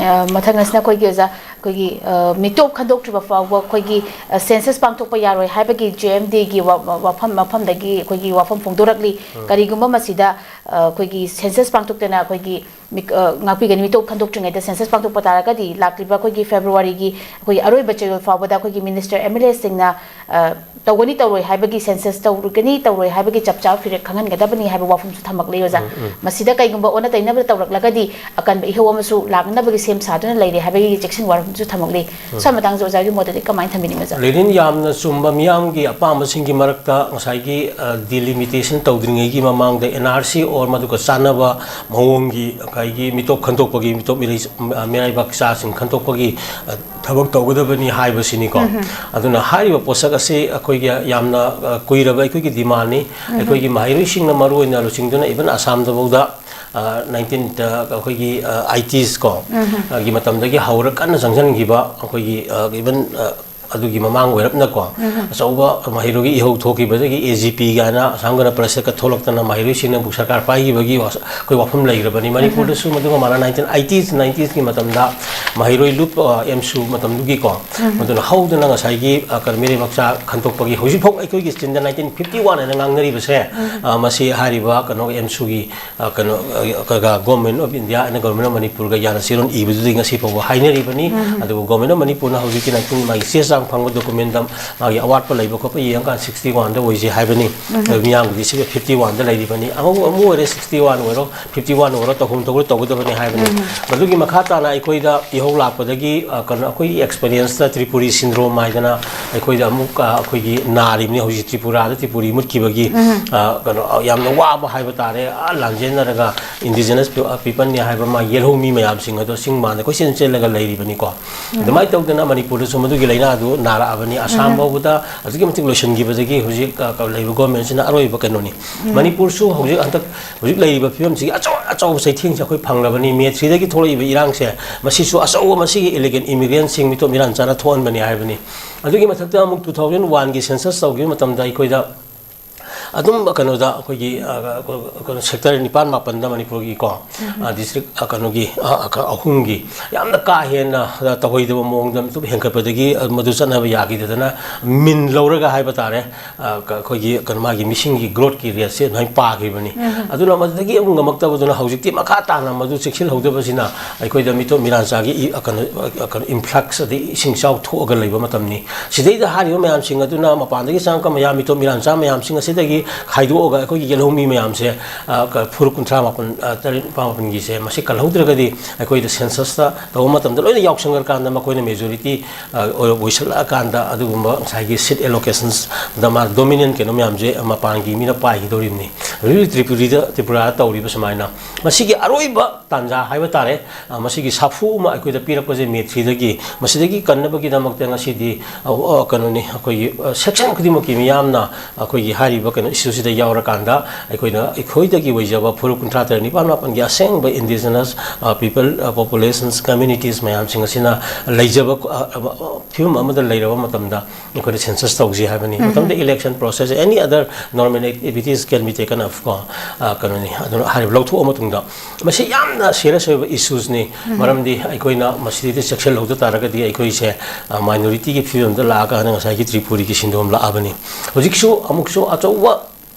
ꯑ, ꯃꯊꯪ ꯑꯁꯤꯅ ꯑꯩꯈꯣꯏꯒꯤ ꯑꯣꯖꯥ, ꯑꯩꯈꯣꯏꯒꯤ, ꯑ, ꯃꯤꯇꯣꯞ ꯈꯟꯗꯣꯛꯇ꯭ꯔꯤꯕ ꯐꯥꯎꯕ ꯑꯩꯈꯣꯏꯒꯤ, ꯑ, ꯁꯦꯟꯁꯁ ꯄꯥꯡꯊꯣꯛꯄ ꯌꯥꯔꯣꯏ ꯍꯥꯏꯕꯒꯤ ꯖꯦ ꯑꯦꯝ ꯗꯤꯒꯤ ꯋꯥ-, ꯋꯥꯐꯝ, ꯃꯐꯝꯗꯒꯤ ꯑꯩꯈꯣꯏꯒꯤ ꯋꯥꯐꯝ ꯐꯣꯡꯗꯣꯔꯛꯂꯤ꯫ ꯀꯔꯤꯒꯨꯝꯕ ꯃꯁꯤꯗ, ꯑ, ꯑꯩꯈꯣꯏꯒꯤ ꯁꯦꯟꯁꯁ ꯄꯥꯡꯊꯣꯛꯇꯅ ꯑꯩꯈꯣꯏꯒꯤ ꯃꯤꯛ-, ꯑ, ꯉꯥꯛꯄꯤꯒꯅꯤ, ꯃꯤꯇꯣꯞ ꯈꯟꯗꯣꯛꯇ꯭ꯔꯤꯉꯩꯗ ꯁꯦꯟꯁꯁ ꯄꯥꯡꯊꯣꯛꯄ ꯇꯥꯔꯒꯗꯤ ꯂꯥꯛꯂꯤꯕ ꯑꯩꯈꯣꯏꯒꯤ ꯐꯦꯕ꯭ꯔꯨꯋꯥꯔꯤꯒꯤ ꯑꯩꯈꯣꯏꯒꯤ ꯑꯔꯣꯏꯕ ꯆꯌꯣꯜ ꯐꯥꯎꯕꯗ ꯑꯩꯈꯣꯏꯒꯤ ꯃꯤꯅꯤꯁꯇꯔ, ꯑꯦꯝ ꯑꯦꯜ ꯑꯦꯁꯤꯡꯅ, ꯑ, ꯇꯧꯒꯅꯤ ꯇꯧꯔꯣꯏ ꯍꯥꯏꯕꯒꯤ, ꯁꯦꯟꯁꯁ ꯇꯧꯔꯨꯒꯅꯤ ꯇꯧꯔꯣꯏ ꯍꯥꯏꯕꯒꯤ ꯆꯞ ꯆꯥꯕ ꯐꯤꯔꯦꯞ ꯈꯪꯍꯟꯒꯗꯕꯅꯤ ꯍꯥꯏꯕ ꯋꯥꯐꯝꯁꯨ ꯊꯝꯃꯛꯂꯤ ꯑꯣꯖꯥ꯫ ꯃꯁꯤꯗ ꯀꯩꯒꯨꯝꯕ ꯑꯣꯟꯅ ꯇꯩꯅꯕ ꯇꯧꯔꯛꯂꯒꯗꯤ ꯑꯀꯟꯕ ꯏꯍꯧ ꯑꯃꯁꯨ ꯂꯥꯛꯅꯕꯒꯤ ꯁꯦꯝ ꯁꯥꯗꯨꯅ ꯂꯩꯔꯦ ꯍꯥꯏꯕꯒꯤ ꯆꯦꯛꯁꯤꯟ ꯋꯥꯔꯣꯜꯁꯨ ꯊꯝꯃꯛꯂꯤ꯫ ꯁ꯭ꯋꯥꯏ ꯃꯇꯥꯡꯁꯤꯗ ꯑꯣꯖꯥꯒꯤ ꯃꯣꯠꯇꯗꯤ ꯀꯃꯥꯏꯅ ꯊꯝꯕꯤꯅꯤꯡꯕ, ꯑꯣꯖꯥ? ꯂꯦꯅꯤꯟ, ꯌꯥꯝꯅ ꯆꯨꯝꯕ, ꯃꯤꯌꯥꯝꯒꯤ ꯑꯄꯥꯝꯕꯁꯤꯡꯒꯤ ꯃꯔꯛꯇ ꯉꯁꯥꯏꯒꯤ, ꯑ, ꯗꯤꯂꯤꯃꯤꯇꯦꯁꯟ ꯇꯧꯗ꯭ꯔꯤꯉꯩꯒꯤ ꯃꯃꯥꯡꯗ ꯑꯦꯟ ꯑꯥꯔ ꯁꯤ ꯑꯣꯔ ꯃꯗꯨꯒ ꯆꯥꯟꯅꯕ ꯃꯑꯣꯡꯒꯤ ꯑꯩꯒꯤ ꯃꯤꯇꯣꯞ ꯈꯟꯗꯣꯛꯄꯒꯤ, ꯃꯤꯇꯣꯞ ꯃꯤꯔꯩ-, ꯃꯤꯔꯩꯕꯥꯛ ꯆꯥꯁꯤꯡ ꯈꯟꯗꯣꯛꯄꯒꯤ, ꯑ, ꯊꯕꯛ ꯇꯧꯒꯗꯕꯅꯤ ꯍꯥꯏꯕꯁꯤꯅꯤꯀꯣ꯫ ꯑꯗꯨꯅ ꯍꯥꯏꯔꯤꯕ ꯄꯣꯠꯁꯛ ꯑꯁꯤ ꯑꯩꯈꯣꯏꯒꯤ ꯌꯥꯝꯅ, ꯑ, ꯀꯨꯏꯔꯕ ꯑꯩꯈꯣꯏꯒꯤ ꯗꯤꯃꯥꯟꯅꯤ꯫ ꯑꯩꯈꯣꯏꯒꯤ ꯃꯍꯩꯔꯣꯏꯁꯤꯡꯅ ꯃꯔꯨ ꯑꯣꯏꯅ ꯂꯨꯆꯤꯡꯗꯨꯅ even ꯑꯁꯥꯝꯗ ꯐꯥꯎꯗ, ꯑ, nineteen, ꯑ, ꯑꯩꯈꯣꯏꯒꯤ, ꯑ, eighties ꯀꯣ, ꯑ, ꯒꯤ ꯃꯇꯝꯗꯒꯤ ꯍꯧꯔ ꯀꯟꯅ ꯆꯪꯁꯤꯟꯈꯤꯕ ꯑꯩꯈꯣꯏꯒꯤ, ꯑ, even, ꯑ, ꯑꯗꯨꯒꯤ ꯃꯃꯥꯡ ꯑꯣꯏꯔꯞꯅꯀꯣ, ꯑꯆꯧꯕ ꯃꯍꯩꯔꯣꯏꯒꯤ ꯏꯍꯧ ꯊꯣꯛꯈꯤꯕꯗꯒꯤ A G P ꯀꯥꯏꯅ ꯑꯁꯥꯝ ꯒꯅ ꯄꯔꯤꯁꯠꯀ ꯊꯣꯛꯂꯛꯇꯅ ꯃꯍꯩꯔꯣꯏꯁꯤꯡꯅ ꯕꯨꯛ ꯁꯔꯀꯥꯔ ꯄꯥꯏꯈꯤꯕꯒꯤ ꯋꯥ-, ꯑꯩꯈꯣꯏ ꯋꯥꯐꯝ ꯂꯩꯈ꯭ꯔꯕꯅꯤ꯫ ꯃꯅꯤꯄꯨꯔꯗꯁꯨ ꯃꯗꯨꯒ ꯃꯥꯟꯅ nineteen eighties, nineties ꯀꯤ ꯃꯇꯝꯗ ꯃꯍꯩꯔꯣꯏ ꯂꯨꯞ, ꯑ, ꯑꯦꯝꯁꯨ ꯃꯇꯝꯗꯨꯒꯤꯀꯣ, ꯃꯗꯨꯅ ꯍꯧꯗꯅ ꯉꯁꯥꯏꯒꯤ, ꯑ, ꯀꯔꯤ, ꯃꯤꯔꯩꯕꯥꯛ ꯆꯥ ꯈꯟꯗꯣꯛꯄꯒꯤ ꯍꯧꯖꯤꯛꯐꯥꯎ ꯑꯩꯈꯣꯏꯒꯤ ꯁ꯭ꯇꯦꯠꯇ nineteen fifty one ꯍꯥꯏꯅ ꯉꯥꯡꯅꯔꯤꯕꯁꯦ, ꯑ, ꯃꯁꯤ ꯍꯥꯏꯔꯤꯕ ꯀꯩꯅꯣ ꯑꯦꯝꯁꯨꯒꯤ ꯑ, ꯀꯩꯅꯣ, ꯑ, ꯀ-, ꯒ-, Government of India and Government of ꯃꯅꯤꯄꯨꯔꯒ ꯌꯥꯅ ꯆꯦꯔꯣꯜ ꯏꯕꯗꯨꯗꯒꯤ ꯉꯁꯤ ꯐꯥꯎꯕ ꯍꯥꯏꯅꯔꯤꯕꯅꯤ꯫ ꯑꯗꯨꯕꯨ Government of ꯃꯅꯤꯄꯨꯔꯅ ꯍꯧꯖꯤꯛꯀꯤ nineteen ꯃꯥꯒꯤ ꯆꯦ ꯆꯥꯡ ꯐꯪꯕ document ꯇ ꯃꯥꯒꯤ ꯑꯋꯥꯠꯄ ꯂꯩꯕ ꯈꯣꯠꯄ ꯌꯦꯡꯉꯀꯥꯟꯗ sixty one ꯗ ꯑꯣꯏꯁꯦ ꯍꯥꯏꯕꯅꯤ꯫ ꯑꯗꯨ ꯃꯤꯌꯥꯝꯒꯤꯗꯤ ꯁꯤꯗ fifty one ꯗ ꯂꯩꯔꯤꯕꯅꯤ꯫ ꯑꯃꯕꯨ, ꯑꯃꯕꯨ ꯑꯣꯏꯔꯦ, sixty one ꯑꯣꯏꯔꯣ, fifty one ꯑꯣꯏꯔꯣ, ꯇꯧꯐꯝ ꯊꯣꯛꯄ ꯇꯧꯒꯗꯕꯅꯤ ꯍꯥꯏꯕꯅꯤ꯫ ꯃꯗꯨꯒꯤ ꯃꯈꯥ ꯇꯥꯅ ꯑꯩꯈꯣꯏꯗ ꯏꯍꯧ ꯂꯥꯛꯄꯗꯒꯤ, ꯑ, ꯀꯩꯅꯣ, ꯑꯩꯈꯣꯏꯒꯤ experience ꯇ Tripuri syndrome ꯍꯥꯏꯗꯅ ꯑꯩꯈꯣꯏꯗ ꯑꯃꯨꯛ, ꯑ, ꯑꯩꯈꯣꯏꯒꯤ ꯅꯥꯔꯤꯕꯅꯤ ꯍꯧꯖꯤꯛ ꯇ꯭ꯔꯤꯄꯨꯔꯥꯗ ꯇ꯭ꯔꯤꯄꯨꯔꯤ ꯃꯨꯠꯈꯤꯕꯒꯤ, ꯑ, ꯀꯩꯅꯣ, ꯑ, ꯌꯥꯝꯅ ꯋꯥꯕ ꯍꯥꯏꯕ ꯇꯥꯔꯦ꯫ ꯑ, ꯂꯥꯟꯖꯦꯟꯅꯔꯒ indigenous ꯄꯤ-, ꯑ, people ꯅꯤ ꯍꯥꯏꯕ ꯃꯥ ꯌꯦꯜꯍꯧꯃꯤ ꯃꯌꯥꯝꯁꯤꯡ ꯑꯗꯣ ꯆꯤꯡ ꯃꯥꯟꯗ ꯀꯣꯏꯆꯦꯟ ꯆꯦꯜꯂꯒ ꯂꯩꯔꯤꯕꯅꯤꯀꯣ꯫ ꯑꯗꯨꯃꯥꯏꯅ ꯇꯧꯗꯅ ꯃꯅꯤꯄꯨꯔꯗꯁꯨ ꯃꯗꯨꯒꯤ ꯂꯥꯏꯅꯥꯗꯨ ꯅꯥꯔꯛꯑꯕꯅꯤ꯫ ꯑꯁꯥꯝ ꯐꯥꯎꯕꯗ ꯑꯗꯨꯛꯀꯤ ꯃꯇꯤꯛ ꯂꯣꯏꯁꯤꯟꯈꯤꯕꯗꯒꯤ ꯍꯧꯖꯤꯛ, ꯑ, ꯀ-, ꯂꯩꯔꯤꯕ government ꯁꯤꯅ ꯑꯔꯣꯏꯕ ꯀꯩꯅꯣꯅꯤ꯫ ꯃꯅꯤꯄꯨꯔꯁꯨ ꯍꯧꯖꯤꯛ ꯍꯟꯗꯛ ꯍꯧꯖꯤꯛ ꯂꯩꯔꯤꯕ ꯐꯤꯕꯝꯁꯤꯒꯤ ꯑꯆꯧ-, ꯑꯆꯧꯕ ꯆꯩꯊꯦꯡꯁꯦ ꯑꯩꯈꯣꯏ ꯐꯪꯂꯕꯅꯤ꯫ May three ꯗꯒꯤ ꯊꯣꯛꯂꯛꯏꯕ ꯏꯔꯥꯡꯁꯦ, ꯃꯁꯤꯁꯨ ꯑꯆꯧꯕ ꯃꯁꯤꯒꯤ illegal immigrant ꯁꯤꯡ, ꯃꯤꯇꯣꯞ ꯃꯤꯔꯥꯟ ꯆꯥꯅ ꯊꯣꯛꯍꯟꯕꯅꯤ ꯍꯥꯏꯕꯅꯤ꯫ ꯑꯗꯨꯒꯤ ꯃꯊꯛꯇ ꯑꯃꯨꯛ two thousand one ꯒꯤ census ꯇꯧꯈꯤꯕ ꯃꯇꯝꯗ ꯑꯩꯈꯣꯏꯗ ꯑꯗꯨꯝ ꯀꯩꯅꯣꯗ ꯑꯩꯈꯣꯏꯒꯤ, ꯑ, ꯀꯩꯅꯣ, sector ꯅꯤꯄꯥꯟ ꯃꯥꯄꯟꯗ ꯃꯅꯤꯄꯨꯔꯒꯤꯀꯣ, ꯑ, district, ꯑ, ꯀꯩꯅꯣꯒꯤ, ꯑ, ꯑ, ꯑꯍꯨꯝꯒꯤ ꯌꯥꯝꯅ ꯀꯥ ꯍꯦꯟꯅ ꯇꯧꯍꯩꯗꯕ ꯃꯑꯣꯡꯗ ꯃꯤꯇꯣꯞ ꯍꯦꯟꯒꯠꯄꯗꯒꯤ, ꯑ, ꯃꯗꯨ ꯆꯠꯅꯕ ꯌꯥꯈꯤꯗꯗꯅ ꯃꯤꯟ ꯂꯧꯔꯒ ꯍꯥꯏꯕ ꯇꯥꯔꯦ, ꯑ, ꯀ-, ꯑꯩꯈꯣꯏꯒꯤ ꯀꯩꯅꯣ, ꯃꯥꯒꯤ ꯃꯤꯁꯤꯡꯒꯤ growth ꯀꯤ rate ꯁꯦ ꯑꯗꯨꯃꯥꯏꯅ ꯄꯥꯈꯤꯕꯅꯤ꯫ ꯑꯗꯨꯅ ꯃꯗꯨꯗꯒꯤ ꯑꯃꯨꯛ ꯉꯝꯃꯛꯇꯕꯗꯨꯅ ꯍꯧꯖꯤꯛꯇꯤ ꯃꯈꯥ ꯇꯥꯅ ꯃꯗꯨ ꯆꯦꯛꯁꯤꯜꯍꯧꯗꯕꯁꯤꯅ ꯑꯩꯈꯣꯏꯗ ꯃꯤꯇꯣꯞ ꯃꯤꯔꯥꯟꯆꯥꯒꯤ ꯏ-, ꯑ, ꯀꯩꯅꯣ, ꯑ, ꯀꯩꯅꯣ, influx ꯑꯗꯩ ꯏꯁꯤꯡ ꯏꯆꯥꯎ ꯊꯣꯛꯑꯒ ꯂꯩꯕ ꯃꯇꯝꯅꯤ꯫ ꯁꯤꯗꯩꯗ ꯍꯥꯏꯔꯤꯕ ꯃꯌꯥꯝꯁꯤꯡ ꯑꯗꯨꯅ ꯃꯄꯥꯟꯗꯒꯤ ꯆꯪꯉꯛꯄ ꯃꯌꯥꯝ, ꯃꯤꯇꯣꯞ ꯃꯤꯔꯥꯟꯆꯥ ꯃꯌꯥꯝꯁꯤꯡ ꯑꯁꯤꯗꯒꯤ ꯈꯥꯏꯗꯣꯛꯑꯒ ꯑꯩꯈꯣꯏꯒꯤ ꯌꯦꯜꯍꯧꯃꯤ ꯃꯌꯥꯝꯁꯦ, ꯑ, ꯀ-, ꯐꯨꯔꯨꯞ ꯀꯨꯟꯊ꯭ꯔꯥ ꯃꯥꯄꯟ, ꯑ, ꯇꯔꯦꯠ, ꯅꯤꯄꯥꯜ, ꯃꯥꯄꯟꯒꯤꯁꯦ ꯃꯁꯤ ꯀꯜꯍꯧꯗ꯭ꯔꯒꯗꯤ ꯑꯩꯈꯣꯏꯗ census ꯇ ꯇꯧꯕ ꯃꯇꯝꯗ ꯂꯣꯏꯅ ꯌꯥꯎꯁꯪꯈ꯭ꯔꯀꯥꯟꯗ ꯃꯈꯣꯏꯅ majority, ꯑ, ꯑꯣꯏ-, ꯑꯣꯏꯁꯜꯂꯛꯑꯀꯥꯟꯗ ꯑꯗꯨꯒꯨꯝꯕ ꯉꯁꯥꯏꯒꯤ seat allocations ꯗ ꯃꯥ dominant ꯀꯩꯅꯣ ꯃꯌꯥꯝꯁꯦ ꯃꯄꯥꯟꯒꯤ ꯃꯤꯅ ꯄꯥꯏꯈꯤꯗꯧꯔꯤꯕꯅꯤ꯫ ꯍꯧꯖꯤꯛ ꯇ꯭ꯔꯤꯄꯨꯔꯤꯗ, ꯇ꯭ꯔꯤꯄꯨꯔꯥꯗ ꯇꯧꯔꯤꯕ ꯁꯨꯃꯥꯏꯅ ꯃꯁꯤꯒꯤ ꯑꯔꯣꯏꯕ ꯇꯥꯟꯖꯥ ꯍꯥꯏꯕ ꯇꯥꯔꯦ꯫ ꯑ, ꯃꯁꯤꯒꯤ ꯁꯥꯐꯨ ꯑꯃ ꯑꯩꯈꯣꯏꯗ ꯄꯤꯔꯛꯄꯁꯦ ꯃꯦ ꯊ꯭ꯔꯤꯗꯒꯤ꯫ ꯃꯁꯤꯗꯒꯤ ꯀꯟꯅꯕꯒꯤꯗꯃꯛꯇ ꯉꯁꯤꯗꯤ, ꯑ, ꯑ, ꯀꯩꯅꯣꯅꯤ, ꯑꯩꯈꯣꯏꯒꯤ, ꯑ, ꯁꯦꯛꯁꯟ ꯈꯨꯗꯤꯡꯃꯛꯀꯤ ꯃꯤꯌꯥꯝꯅ ꯑꯩꯈꯣꯏꯒꯤ ꯍꯥꯏꯔꯤꯕ ꯀꯩꯅꯣ ꯏꯁꯨꯁꯤꯗ ꯌꯥꯎꯔꯀꯥꯟꯗ ꯑꯩꯈꯣꯏꯅ, ꯑꯩꯈꯣꯏꯗꯒꯤ ꯑꯣꯏꯖꯕ ꯐꯨꯔꯨꯞ ꯀꯨꯟꯊ꯭ꯔꯥ ꯇꯔꯦꯠ ꯅꯤꯄꯥꯜ ꯃꯥꯄꯜꯒꯤ ꯑꯁꯦꯡꯕ indigenous, ꯑ, people, ꯑ, populations, communities ꯃꯌꯥꯝꯁꯤꯡ ꯑꯁꯤꯅ ꯂꯩꯖꯕ, ꯑ, ꯑ, ꯐꯤꯕꯝ ꯑꯃꯗ ꯂꯩꯔꯕ ꯃꯇꯝꯗ ꯑꯩꯈꯣꯏꯅ census ꯇꯧꯁꯤ ꯍꯥꯏꯕꯅꯤ꯫ ꯃꯇꯝꯗ election process, any other normal activities can be taken up ꯀꯣ, ꯑ, ꯀꯩꯅꯣꯅꯤ꯫ ꯑꯗꯨꯅ ꯍꯥꯏꯔꯤꯕ ꯂꯧꯊꯣꯛꯑ ꯃꯇꯨꯡꯗ ꯃꯁꯤ ꯌꯥꯝꯅ serious ꯑꯣꯏꯕ issues ꯅꯤ꯫ ꯃꯔꯝꯗꯤ ꯑꯩꯈꯣꯏꯅ ꯃꯁꯤꯗꯩꯗ ꯆꯦꯛꯁꯤꯜꯍꯧꯗ ꯇꯥꯔꯒꯗꯤ ꯑꯩꯈꯣꯏꯁꯦ, ꯑ, minority ꯒꯤ ꯐꯤꯕꯝꯗ ꯂꯥꯛꯑꯀꯥꯟꯗ ꯉꯁꯥꯏꯒꯤ ꯇ꯭ꯔꯤꯄꯨꯔꯤꯒꯤ ꯁꯤꯟꯗꯣꯝ ꯂꯥꯛꯑꯕꯅꯤ꯫ ꯍꯧꯖꯤꯛꯁꯨ ꯑꯃꯨꯛꯁꯨ ꯑꯆꯧꯕ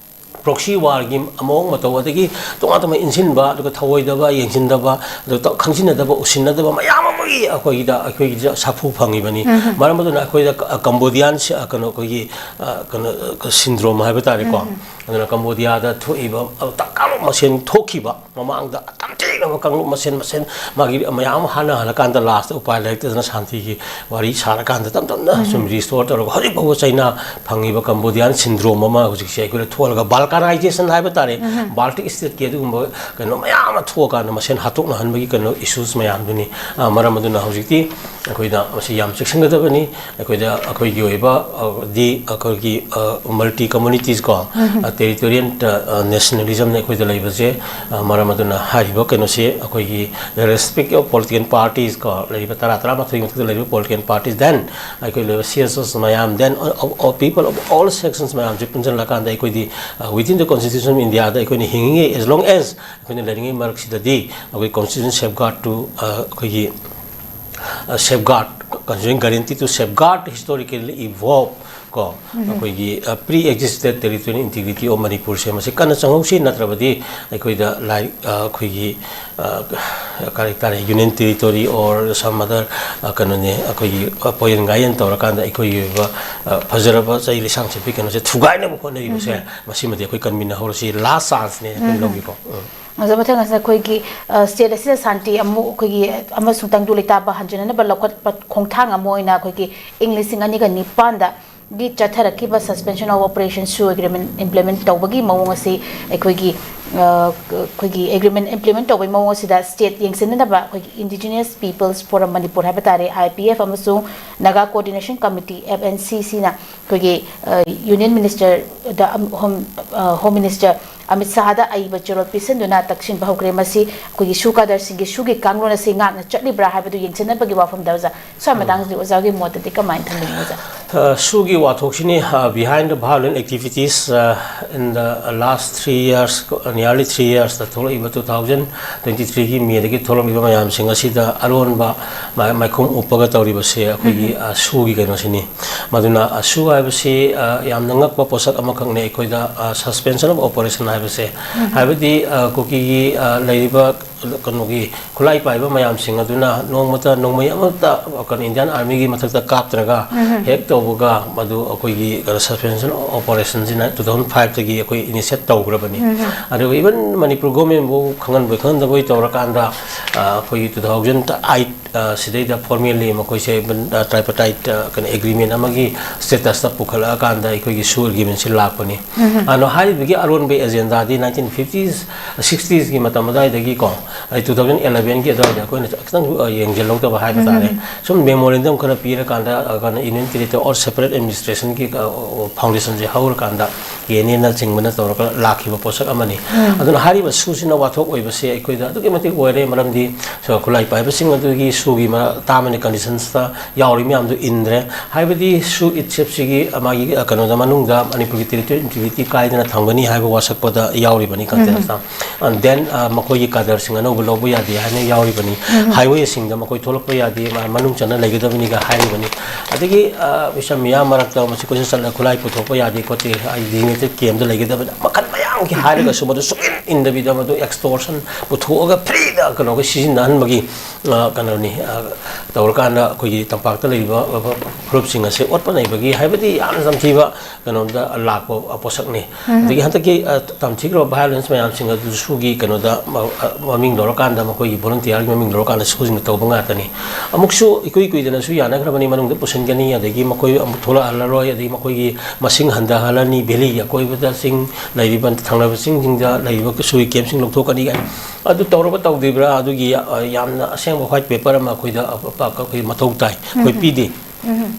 proxy war ꯒꯤ ꯃꯑꯣꯡ ꯃꯇꯧ, ꯑꯗꯒꯤ ꯇꯣꯉꯥꯟ ꯇꯣꯉꯥꯟꯕ ꯏꯟꯁꯤꯟꯕ, ꯑꯗꯨꯒ ꯊꯧꯑꯣꯏꯗꯕ, ꯌꯦꯡꯁꯤꯟꯗꯕ, ꯑꯗꯨꯒ ꯇ-, ꯈꯪꯖꯤꯟꯅꯗꯕ, ꯎꯁꯤꯟꯅꯗꯕ ꯃꯌꯥꯝ ꯑꯃꯒꯤ ꯑꯩꯈꯣꯏꯒꯤꯗ, ꯑꯩꯈꯣꯏꯒꯤꯗ ꯁꯥꯐꯨ ꯐꯪꯉꯤꯕꯅꯤ꯫ ꯃꯔꯝ ꯑꯗꯨꯅ ꯑꯩꯈꯣꯏꯗ ꯀ-, ꯀꯝꯕꯣꯗꯤꯌꯥꯟ ꯁꯤ-, ꯑ, ꯀꯩꯅꯣ, ꯑꯩꯈꯣꯏꯒꯤ, ꯑ, ꯀꯩꯅꯣ, ꯑ, syndrome ꯍꯥꯏꯕ ꯇꯥꯔꯦꯀꯣ꯫ ꯑꯗꯨꯅ ꯀꯝꯕꯣꯗꯤꯌꯥꯗ ꯊꯣꯛꯏꯕ, ꯑ, ꯇ-, ꯀꯥꯡꯂꯨꯞ ꯃꯁꯦꯟ ꯊꯣꯛꯈꯤꯕ ꯃꯃꯥꯡꯗ ꯇꯝꯊꯤꯅ ꯀꯥꯡꯂꯨꯞ ꯃꯁꯦꯟ, ꯃꯁꯦꯟ ꯃꯥꯒꯤ ꯃꯌꯥꯝ ꯑꯃ ꯍꯥꯟꯅ ꯍꯜꯂꯀꯥꯟꯗ last ꯎꯄꯥꯏ ꯂꯩꯔꯛꯇꯗꯅ ꯁꯥꯟꯇꯤꯒꯤ ꯋꯥꯔꯤ ꯁꯥꯔꯀꯥꯟꯗ ꯇꯞ ꯇꯞꯅ ꯁꯨꯝ restore ꯇꯧꯔꯒ ꯍꯧꯖꯤꯛ ꯐꯥꯎꯕ ꯆꯩꯅꯥ ꯐꯪꯉꯤꯕ ꯀꯝꯕꯣꯗꯤꯌꯥꯟ syndrome ꯑꯃ ꯍꯧꯖꯤꯛꯁꯦ ꯑꯩꯈꯣꯏꯅ ꯊꯣꯛꯍꯜꯂꯒ balkanization ꯍꯥꯏꯕ ꯇꯥꯔꯦ, Baltic state ꯀꯤ ꯑꯗꯨꯒꯨꯝꯕ ꯀꯩꯅꯣ ꯃꯌꯥꯝ ꯑꯃ ꯊꯣꯛꯑꯀꯥꯟꯗ ꯃꯁꯦꯟ ꯍꯥꯠꯇꯣꯛꯅꯍꯟꯕꯒꯤ ꯀꯩꯅꯣ issues ꯃꯌꯥꯝꯗꯨꯅꯤ꯫ ꯑ, ꯃꯔꯝ ꯑꯗꯨꯅ ꯍꯧꯖꯤꯛꯇꯤ ꯑꯩꯈꯣꯏꯅ ꯃꯁꯤ ꯌꯥꯝ ꯆꯦꯛꯁꯤꯟꯒꯗꯕꯅꯤ꯫ ꯑꯩꯈꯣꯏꯗ, ꯑꯩꯈꯣꯏꯒꯤ ꯑꯣꯏꯕ, ꯑ, ꯗꯤ ꯑꯩꯈꯣꯏꯒꯤ, ꯑ, multi communities ꯀꯣ, ꯑ, territorial, ꯑ, nationalism ꯅ ꯑꯩꯈꯣꯏꯗ ꯂꯩꯕꯁꯦ, ꯑ, ꯃꯔꯝ ꯑꯗꯨꯅ ꯍꯥꯏꯔꯤꯕ ꯀꯩꯅꯣꯁꯦ ꯑꯩꯈꯣꯏꯒꯤ respect of political parties ꯀꯣ, ꯂꯩꯔꯤꯕ ꯇꯔꯥ, ꯇꯔꯥꯃꯥꯊꯣꯏꯒꯤ ꯃꯊꯛꯇ ꯂꯩꯔꯤꯕ political parties, then ꯑꯩꯈꯣꯏ ꯂꯩꯔꯤꯕ C S Os ꯃꯌꯥꯝ, then, ꯑ, ꯑ, people of all sections ꯃꯌꯥꯝꯁꯦ ꯄꯨꯟꯁꯤꯜꯂꯀꯥꯟꯗ ꯑꯩꯈꯣꯏꯗꯤ, ꯑ, within the constitution of India ꯗ ꯑꯩꯈꯣꯏꯅ ꯍꯤꯡꯉꯤꯉꯩ, as long as ꯑꯩꯈꯣꯏꯅ ꯂꯩꯔꯤꯉꯩ ꯃꯔꯛꯁꯤꯗꯗꯤ ꯑꯩꯈꯣꯏ constitution safeguard to, ꯑ, ꯑꯩꯈꯣꯏꯒꯤ, ꯑ, safeguard, constitution guarantee to safeguard historically evolve ꯀꯣ, ꯑꯩꯈꯣꯏꯒꯤ, ꯑ, pre-existed territorial integrity of ꯃꯅꯤꯄꯨꯔꯁꯦ ꯃꯁꯤ ꯀꯟꯅ ꯆꯪꯍꯧꯁꯤ꯫ ꯅꯠꯇ꯭ꯔꯕꯗꯤ ꯑꯩꯈꯣꯏꯗ ꯂꯥꯏꯛ, ꯑ, ꯑꯩꯈꯣꯏꯒꯤ, ꯑ, ꯀꯔꯤ ꯍꯥꯏꯇꯥꯔꯦ, union territory or some other, ꯑ, ꯀꯩꯅꯣꯅꯦ, ꯑꯩꯈꯣꯏꯒꯤ, ꯑ, ꯄꯣꯌꯦꯟ ꯒꯥꯌꯦꯟ ꯇꯧꯔꯀꯥꯟꯗ ꯑꯩꯈꯣꯏꯒꯤ ꯑꯣꯏꯕ, ꯑ, ꯐꯖꯔꯕ ꯆꯩ ꯂꯩꯁꯥꯡ ꯆꯠꯄꯤ ꯀꯩꯅꯣꯁꯦ ꯊꯨꯒꯥꯏꯅꯕ ꯍꯣꯠꯅꯔꯤꯕꯁꯦ, ꯃꯁꯤꯃꯗꯤ ꯑꯩꯈꯣꯏ ꯀꯟꯃꯤꯟꯅꯍꯧꯔꯁꯤ꯫ Last chance ꯅꯦ ꯑꯩꯈꯣꯏꯅ ꯂꯧꯒꯦꯀꯣ꯫ ꯎꯝ꯫ ꯑꯗꯣ ꯃꯊꯪ ꯑꯁꯤꯗ ꯑꯩꯈꯣꯏꯒꯤ, ꯑ, state ꯑꯁꯤꯗ ꯁꯥꯟꯇꯤ ꯑꯃꯨꯛ ꯑꯩꯈꯣꯏꯒꯤ ꯑꯃꯁꯨꯡ ꯇꯪꯗꯨ ꯂꯩꯇꯥꯕ ꯍꯟꯖꯤꯟꯅꯅꯕ ꯂꯧꯈꯠꯄ ꯈꯣꯡꯊꯥꯡ ꯑꯃ ꯑꯣꯏꯅ ꯑꯩꯈꯣꯏꯒꯤ ꯏꯪ ꯂꯤꯁꯤꯡ ꯑꯅꯤꯒ ꯅꯤꯄꯥꯟꯗ ꯒꯤ ꯆꯠꯊꯔꯛꯈꯤꯕ suspension of operation SoO agreement implement ꯇꯧꯕꯒꯤ ꯃꯑꯣꯡ ꯑꯁꯤ ꯑꯩꯈꯣꯏꯒꯤ ꯑ, ꯑꯩꯈꯣꯏꯒꯤ agreement implement ꯇꯧꯕꯒꯤ ꯃꯑꯣꯡ ꯑꯁꯤꯗ state ꯌꯦꯡꯁꯤꯟꯅꯅꯕ ꯑꯩꯈꯣꯏꯒꯤ Indigenous Peoples Forum Manipur ꯍꯥꯏꯕ ꯇꯥꯔꯦ, IPF, ꯑꯃꯁꯨꯡ Naga Coordination Committee, FNCC ꯅ ꯑꯩꯈꯣꯏꯒꯤ ꯑ, Union Minister ꯗ ꯑꯝ-, Home, ꯑ, Home Minister ꯑꯃꯤꯠ ꯁꯥꯍꯗ ꯑꯏꯕ ꯆꯦꯔꯣꯜ ꯄꯤꯁꯤꯟꯗꯨꯅ ꯇꯛꯁꯤꯟꯕ ꯍꯧꯈ꯭ꯔꯦ꯫ ꯃꯁꯤ ꯑꯩꯈꯣꯏꯒꯤ SoO cadre ꯁꯤꯡꯒꯤ, SoO ꯒꯤ ꯀꯥꯡꯂꯣꯟ ꯑꯁꯤ ꯉꯥꯛꯅ ꯆꯠꯂꯤꯕ꯭ꯔꯥ ꯍꯥꯏꯕꯗꯨ ꯌꯦꯡꯁꯤꯟꯅꯕꯒꯤ ꯋꯥꯐꯝꯗ ꯑꯣꯖꯥ, ꯁ꯭ꯋꯥꯏ ꯃꯇꯥꯡꯁꯤꯗ ꯑꯣꯖꯥꯒꯤ ꯃꯣꯠꯇꯗꯤ ꯀꯃꯥꯏꯅ ꯊꯝꯕꯤꯅꯤ ꯑꯣꯖꯥ? ꯑ, SoO ꯒꯤ ꯋꯥꯊꯣꯛꯁꯤꯅꯤ, ꯑ, behind the violent activities, ꯑ, in the last three years, nearly three years ꯇ ꯊꯣꯛꯂꯛꯏꯕ two thousand twenty three ꯒꯤ May ꯗꯒꯤ ꯊꯣꯛꯂꯛꯂꯤꯕ ꯃꯌꯥꯝꯁꯤꯡ ꯑꯁꯤꯗ ꯑꯔꯣꯟꯕ ꯃꯥ-, ꯃꯥꯏꯈꯨꯝ ꯎꯞꯄꯒ ꯇꯧꯔꯤꯕꯁꯦ ꯑꯩꯈꯣꯏꯒꯤ, ꯎꯝ꯫ ꯑ, SoO ꯒꯤ ꯀꯩꯅꯣꯁꯤꯅꯤ꯫ ꯃꯗꯨꯅ, ꯑ, SoO ꯍꯥꯏꯕꯁꯤ, ꯑ, ꯌꯥꯝꯅ ꯉꯛꯄ ꯄꯣꯠꯁꯛ ꯑꯃꯈꯛꯅꯦ ꯑꯩꯈꯣꯏꯗ, ꯑ, suspension of operation ꯍꯥꯏꯕꯁꯦ꯫ ꯎꯝ꯫ ꯍꯥꯏꯕꯗꯤ, ꯑ, ꯀꯨꯀꯤꯒꯤ, ꯑ, ꯂꯩꯔꯤꯕ ꯀꯩꯅꯣꯒꯤ ꯈꯨꯠꯂꯥꯏ ꯄꯥꯏꯕ ꯃꯌꯥꯝꯁꯤꯡ ꯑꯗꯨꯅ ꯅꯣꯡꯃꯇ, ꯅꯣꯡꯃꯩ ꯑꯃꯠꯇ, ꯑ, ꯀꯩꯅꯣ, Indian Army ꯒꯤ ꯃꯊꯛꯇ ꯀꯥꯞꯇ꯭ꯔꯒ ꯎꯝ꯫ ꯍꯦꯛ ꯇꯧꯕꯒ ꯃꯗꯨ ꯑꯩꯈꯣꯏꯒꯤ, ꯀꯩꯅꯣ, suspension of operation ꯁꯤꯅ two thousand five ꯇꯒꯤ ꯑꯩꯈꯣꯏ initiate ꯇꯧꯈ꯭ꯔꯕꯅꯤ꯫ ꯎꯝ꯫ ꯑꯗꯨꯒ even ꯃꯅꯤꯄꯨꯔ government ꯕꯨ ꯈꯪꯍꯟꯕꯣꯏ ꯈꯪꯍꯟꯗꯕꯣꯏ ꯇꯧꯔꯀꯥꯟꯗ, ꯑ, ꯑꯩꯈꯣꯏꯒꯤ two thousand eight, ꯑ, ꯁꯤꯗꯩꯗ formally ꯃꯈꯣꯏꯁꯦ, ꯑ, tripartite, ꯑ, ꯀꯩꯅꯣ, agreement ꯑꯃꯒꯤ status ꯇ ꯄꯨꯈꯠꯂꯛꯑꯀꯥꯟꯗ ꯑꯩꯈꯣꯏꯒꯤ SoO agreement ꯁꯤ ꯂꯥꯛꯄꯅꯤ꯫ ꯎꯝ꯫ ꯑꯗꯣ ꯍꯥꯏꯔꯤꯕꯒꯤ ꯑꯔꯣꯟꯕ agenda ꯗꯤ nineteen fifties, sixties ꯀꯤ ꯃꯇꯝ ꯑꯗꯨꯋꯥꯏꯗꯒꯤꯀꯣ, ꯑꯩ two thousand eleven ꯒꯤ ꯑꯗꯨꯋꯥꯏꯗ ꯑꯩꯈꯣꯏꯅ ꯈꯤꯇꯪ, ꯑ, ꯌꯦꯡꯁꯤꯜꯍꯧꯗꯕ ꯍꯥꯏꯕ ꯇꯥꯔꯦ꯫ ꯎꯝ꯫ ꯁꯨꯝ memorandum ꯈꯔ ꯄꯤꯔꯀꯥꯟꯗ, ꯑ, ꯀꯩꯅꯣ, Union Territory or separate administration ꯒꯤ, ꯑ, foundation ꯁꯦ ꯍꯧꯔꯀꯥꯟꯗ ꯀꯦꯅꯦꯅꯆꯤꯡꯕꯅ ꯇꯧꯔꯒ ꯂꯥꯛꯈꯤꯕ ꯄꯣꯠꯁꯛ ꯑꯃꯅꯤ꯫ ꯎꯝ꯫ ꯑꯗꯨꯅ ꯍꯥꯏꯔꯤꯕ SoO ꯁꯤꯅ ꯋꯥꯊꯣꯛ ꯑꯣꯏꯕꯁꯦ ꯑꯩꯈꯣꯏꯗ ꯑꯗꯨꯛꯀꯤ ꯃꯇꯤꯛ ꯑꯣꯏꯔꯦ, ꯃꯔꯝꯗꯤ ꯈꯨꯠꯂꯥꯏ ꯄꯥꯏꯕꯁꯤꯡ ꯑꯗꯨꯒꯤ SoO ꯒꯤ ꯃ-, term and conditions ꯇ ꯌꯥꯎꯔꯤ ꯃꯌꯥꯝꯗꯨ ꯏꯟꯗ꯭ꯔꯦ꯫ ꯍꯥꯏꯕꯗꯤ SoO itself ꯁꯤꯒꯤ ꯃꯥꯒꯤ, ꯑ, ꯀꯩꯅꯣꯗ ꯃꯅꯨꯡꯗ ꯃꯅꯤꯄꯨꯔꯒꯤ territorial integrity ꯀꯥꯏꯗꯅ ꯊꯝꯒꯅꯤ ꯍꯥꯏꯕ ꯋꯥꯁꯛꯄꯗ ꯌꯥꯎꯔꯤꯕꯅꯤ ꯎꯝ꯫ Contents ꯇ꯫ And then, ꯑ, ꯃꯈꯣꯏꯒꯤ cadre ꯁꯤꯡ ꯑꯅꯧꯕ ꯂꯧꯕ ꯌꯥꯗꯦ ꯍꯥꯏꯅ ꯌꯥꯎꯔꯤꯕꯅꯤ꯫ ꯎꯝ꯫ Highway ꯁꯤꯡꯗ ꯃꯈꯣꯏ ꯊꯣꯛꯂꯛꯄ ꯌꯥꯗꯦ, ꯃ-, ꯃꯅꯨꯡ ꯆꯟꯅ ꯂꯩꯒꯗꯕꯅꯤꯒ ꯍꯥꯏꯔꯤꯕꯅꯤ꯫ ꯑꯗꯒꯤ, ꯑ, ꯃꯤꯆꯝ ꯃꯤꯌꯥꯝ ꯃꯔꯛꯇ ꯃꯁꯤ ꯀꯣꯏꯆꯠ ꯆꯠꯂ ꯈꯨꯠꯂꯥꯏ ꯄꯨꯊꯣꯛꯄ ꯌꯥꯗꯦ ꯈꯣꯠꯇꯦ, ꯑꯩ designated camp ꯇ ꯂꯩꯒꯗꯕꯅꯤ, ꯃꯈꯜ ꯃꯌꯥꯝ ꯍꯥꯏꯔꯒꯁꯨ ꯃꯗꯨ ꯁꯨꯛꯏꯟ ꯏꯟꯗꯕꯤꯗ ꯃꯗꯨ extortion ꯄꯨꯊꯣꯛꯑꯒ freeꯗ ꯀꯩꯅꯣꯒ ꯁꯤꯖꯤꯟꯅꯍꯟꯕꯒꯤ, ꯑ, ꯀꯩꯅꯣꯅꯤ, ꯑ, ꯇꯧꯔꯀꯥꯟꯗ ꯑꯩꯈꯣꯏꯒꯤ ꯇꯝꯄꯥꯛꯇ ꯂꯩꯔꯤꯕ, ꯑ, ꯐꯨꯔꯨꯞꯁꯤꯡ ꯑꯁꯦ ꯑꯣꯠꯄ ꯅꯩꯕꯒꯤ, ꯍꯥꯏꯕꯗꯤ ꯌꯥꯝꯅ ꯇꯝꯊꯤꯕ ꯀꯩꯅꯣꯝꯗ ꯂꯥꯛꯄ, ꯑ, ꯄꯣꯠꯁꯛꯅꯤ꯫ ꯑꯗꯒꯤ ꯍꯟꯗꯛꯀꯤ, ꯑ, ꯇꯝꯊꯤꯈ꯭ꯔꯕ violence ꯃꯌꯥꯝꯁꯤꯡ ꯑꯗꯨꯁꯨꯒꯤ ꯀꯩꯅꯣꯗ, ꯑ, ꯑ, ꯃꯃꯤꯡ ꯂꯧꯔꯀꯥꯟꯗ, ꯃꯈꯣꯏꯒꯤ volunteerꯒꯤ ꯃꯃꯤꯡ ꯂꯧꯔꯀꯥꯟꯗ ꯁꯨꯁꯤꯡꯅ ꯇꯧꯕ ꯉꯥꯛꯇꯅꯤ꯫ ꯑꯃꯨꯛꯁꯨ ꯏꯀꯨꯏ ꯀꯨꯏꯗꯅꯁꯨ ꯌꯥꯅꯈ꯭ꯔꯕꯅꯤ, ꯃꯅꯨꯡꯗ ꯄꯨꯁꯤꯟꯒꯅꯤ, ꯑꯗꯒꯤ ꯃꯈꯣꯏ ꯑꯃꯨꯛ ꯊꯣꯛꯂꯛꯍꯜꯂꯔꯣꯏ, ꯑꯗꯒꯤ ꯃꯈꯣꯏꯒꯤ ꯃꯁꯤꯡ ꯍꯟꯊꯍꯜꯂꯅꯤ, valleyꯒꯤ ꯑꯀꯣꯏꯕꯗ ꯆꯤꯡ ꯂꯩꯔꯤꯕ, ꯊꯪꯅꯕ ꯆꯤꯡꯁꯤꯡꯗ ꯂꯩꯔꯤꯕ ꯁꯨꯒꯤ campꯁꯤꯡ ꯂꯧꯊꯣꯛꯀꯅꯤ ꯀꯥꯏꯅ꯫ ꯑꯗꯨ ꯇꯧꯔꯕ ꯇꯧꯗ꯭ꯔꯤꯕ꯭ꯔꯥ? ꯑꯗꯨꯒꯤ, ꯑ, ꯌꯥꯝꯅ ꯑꯁꯦꯡꯕ white paper ꯑꯃ ꯑꯩꯈꯣꯏꯗ, ꯑ, ꯑ, ꯑꯩꯈꯣꯏ ꯃꯊꯧ ꯇꯥꯏ, ꯑꯩꯈꯣꯏ ꯄꯤꯗꯦ꯫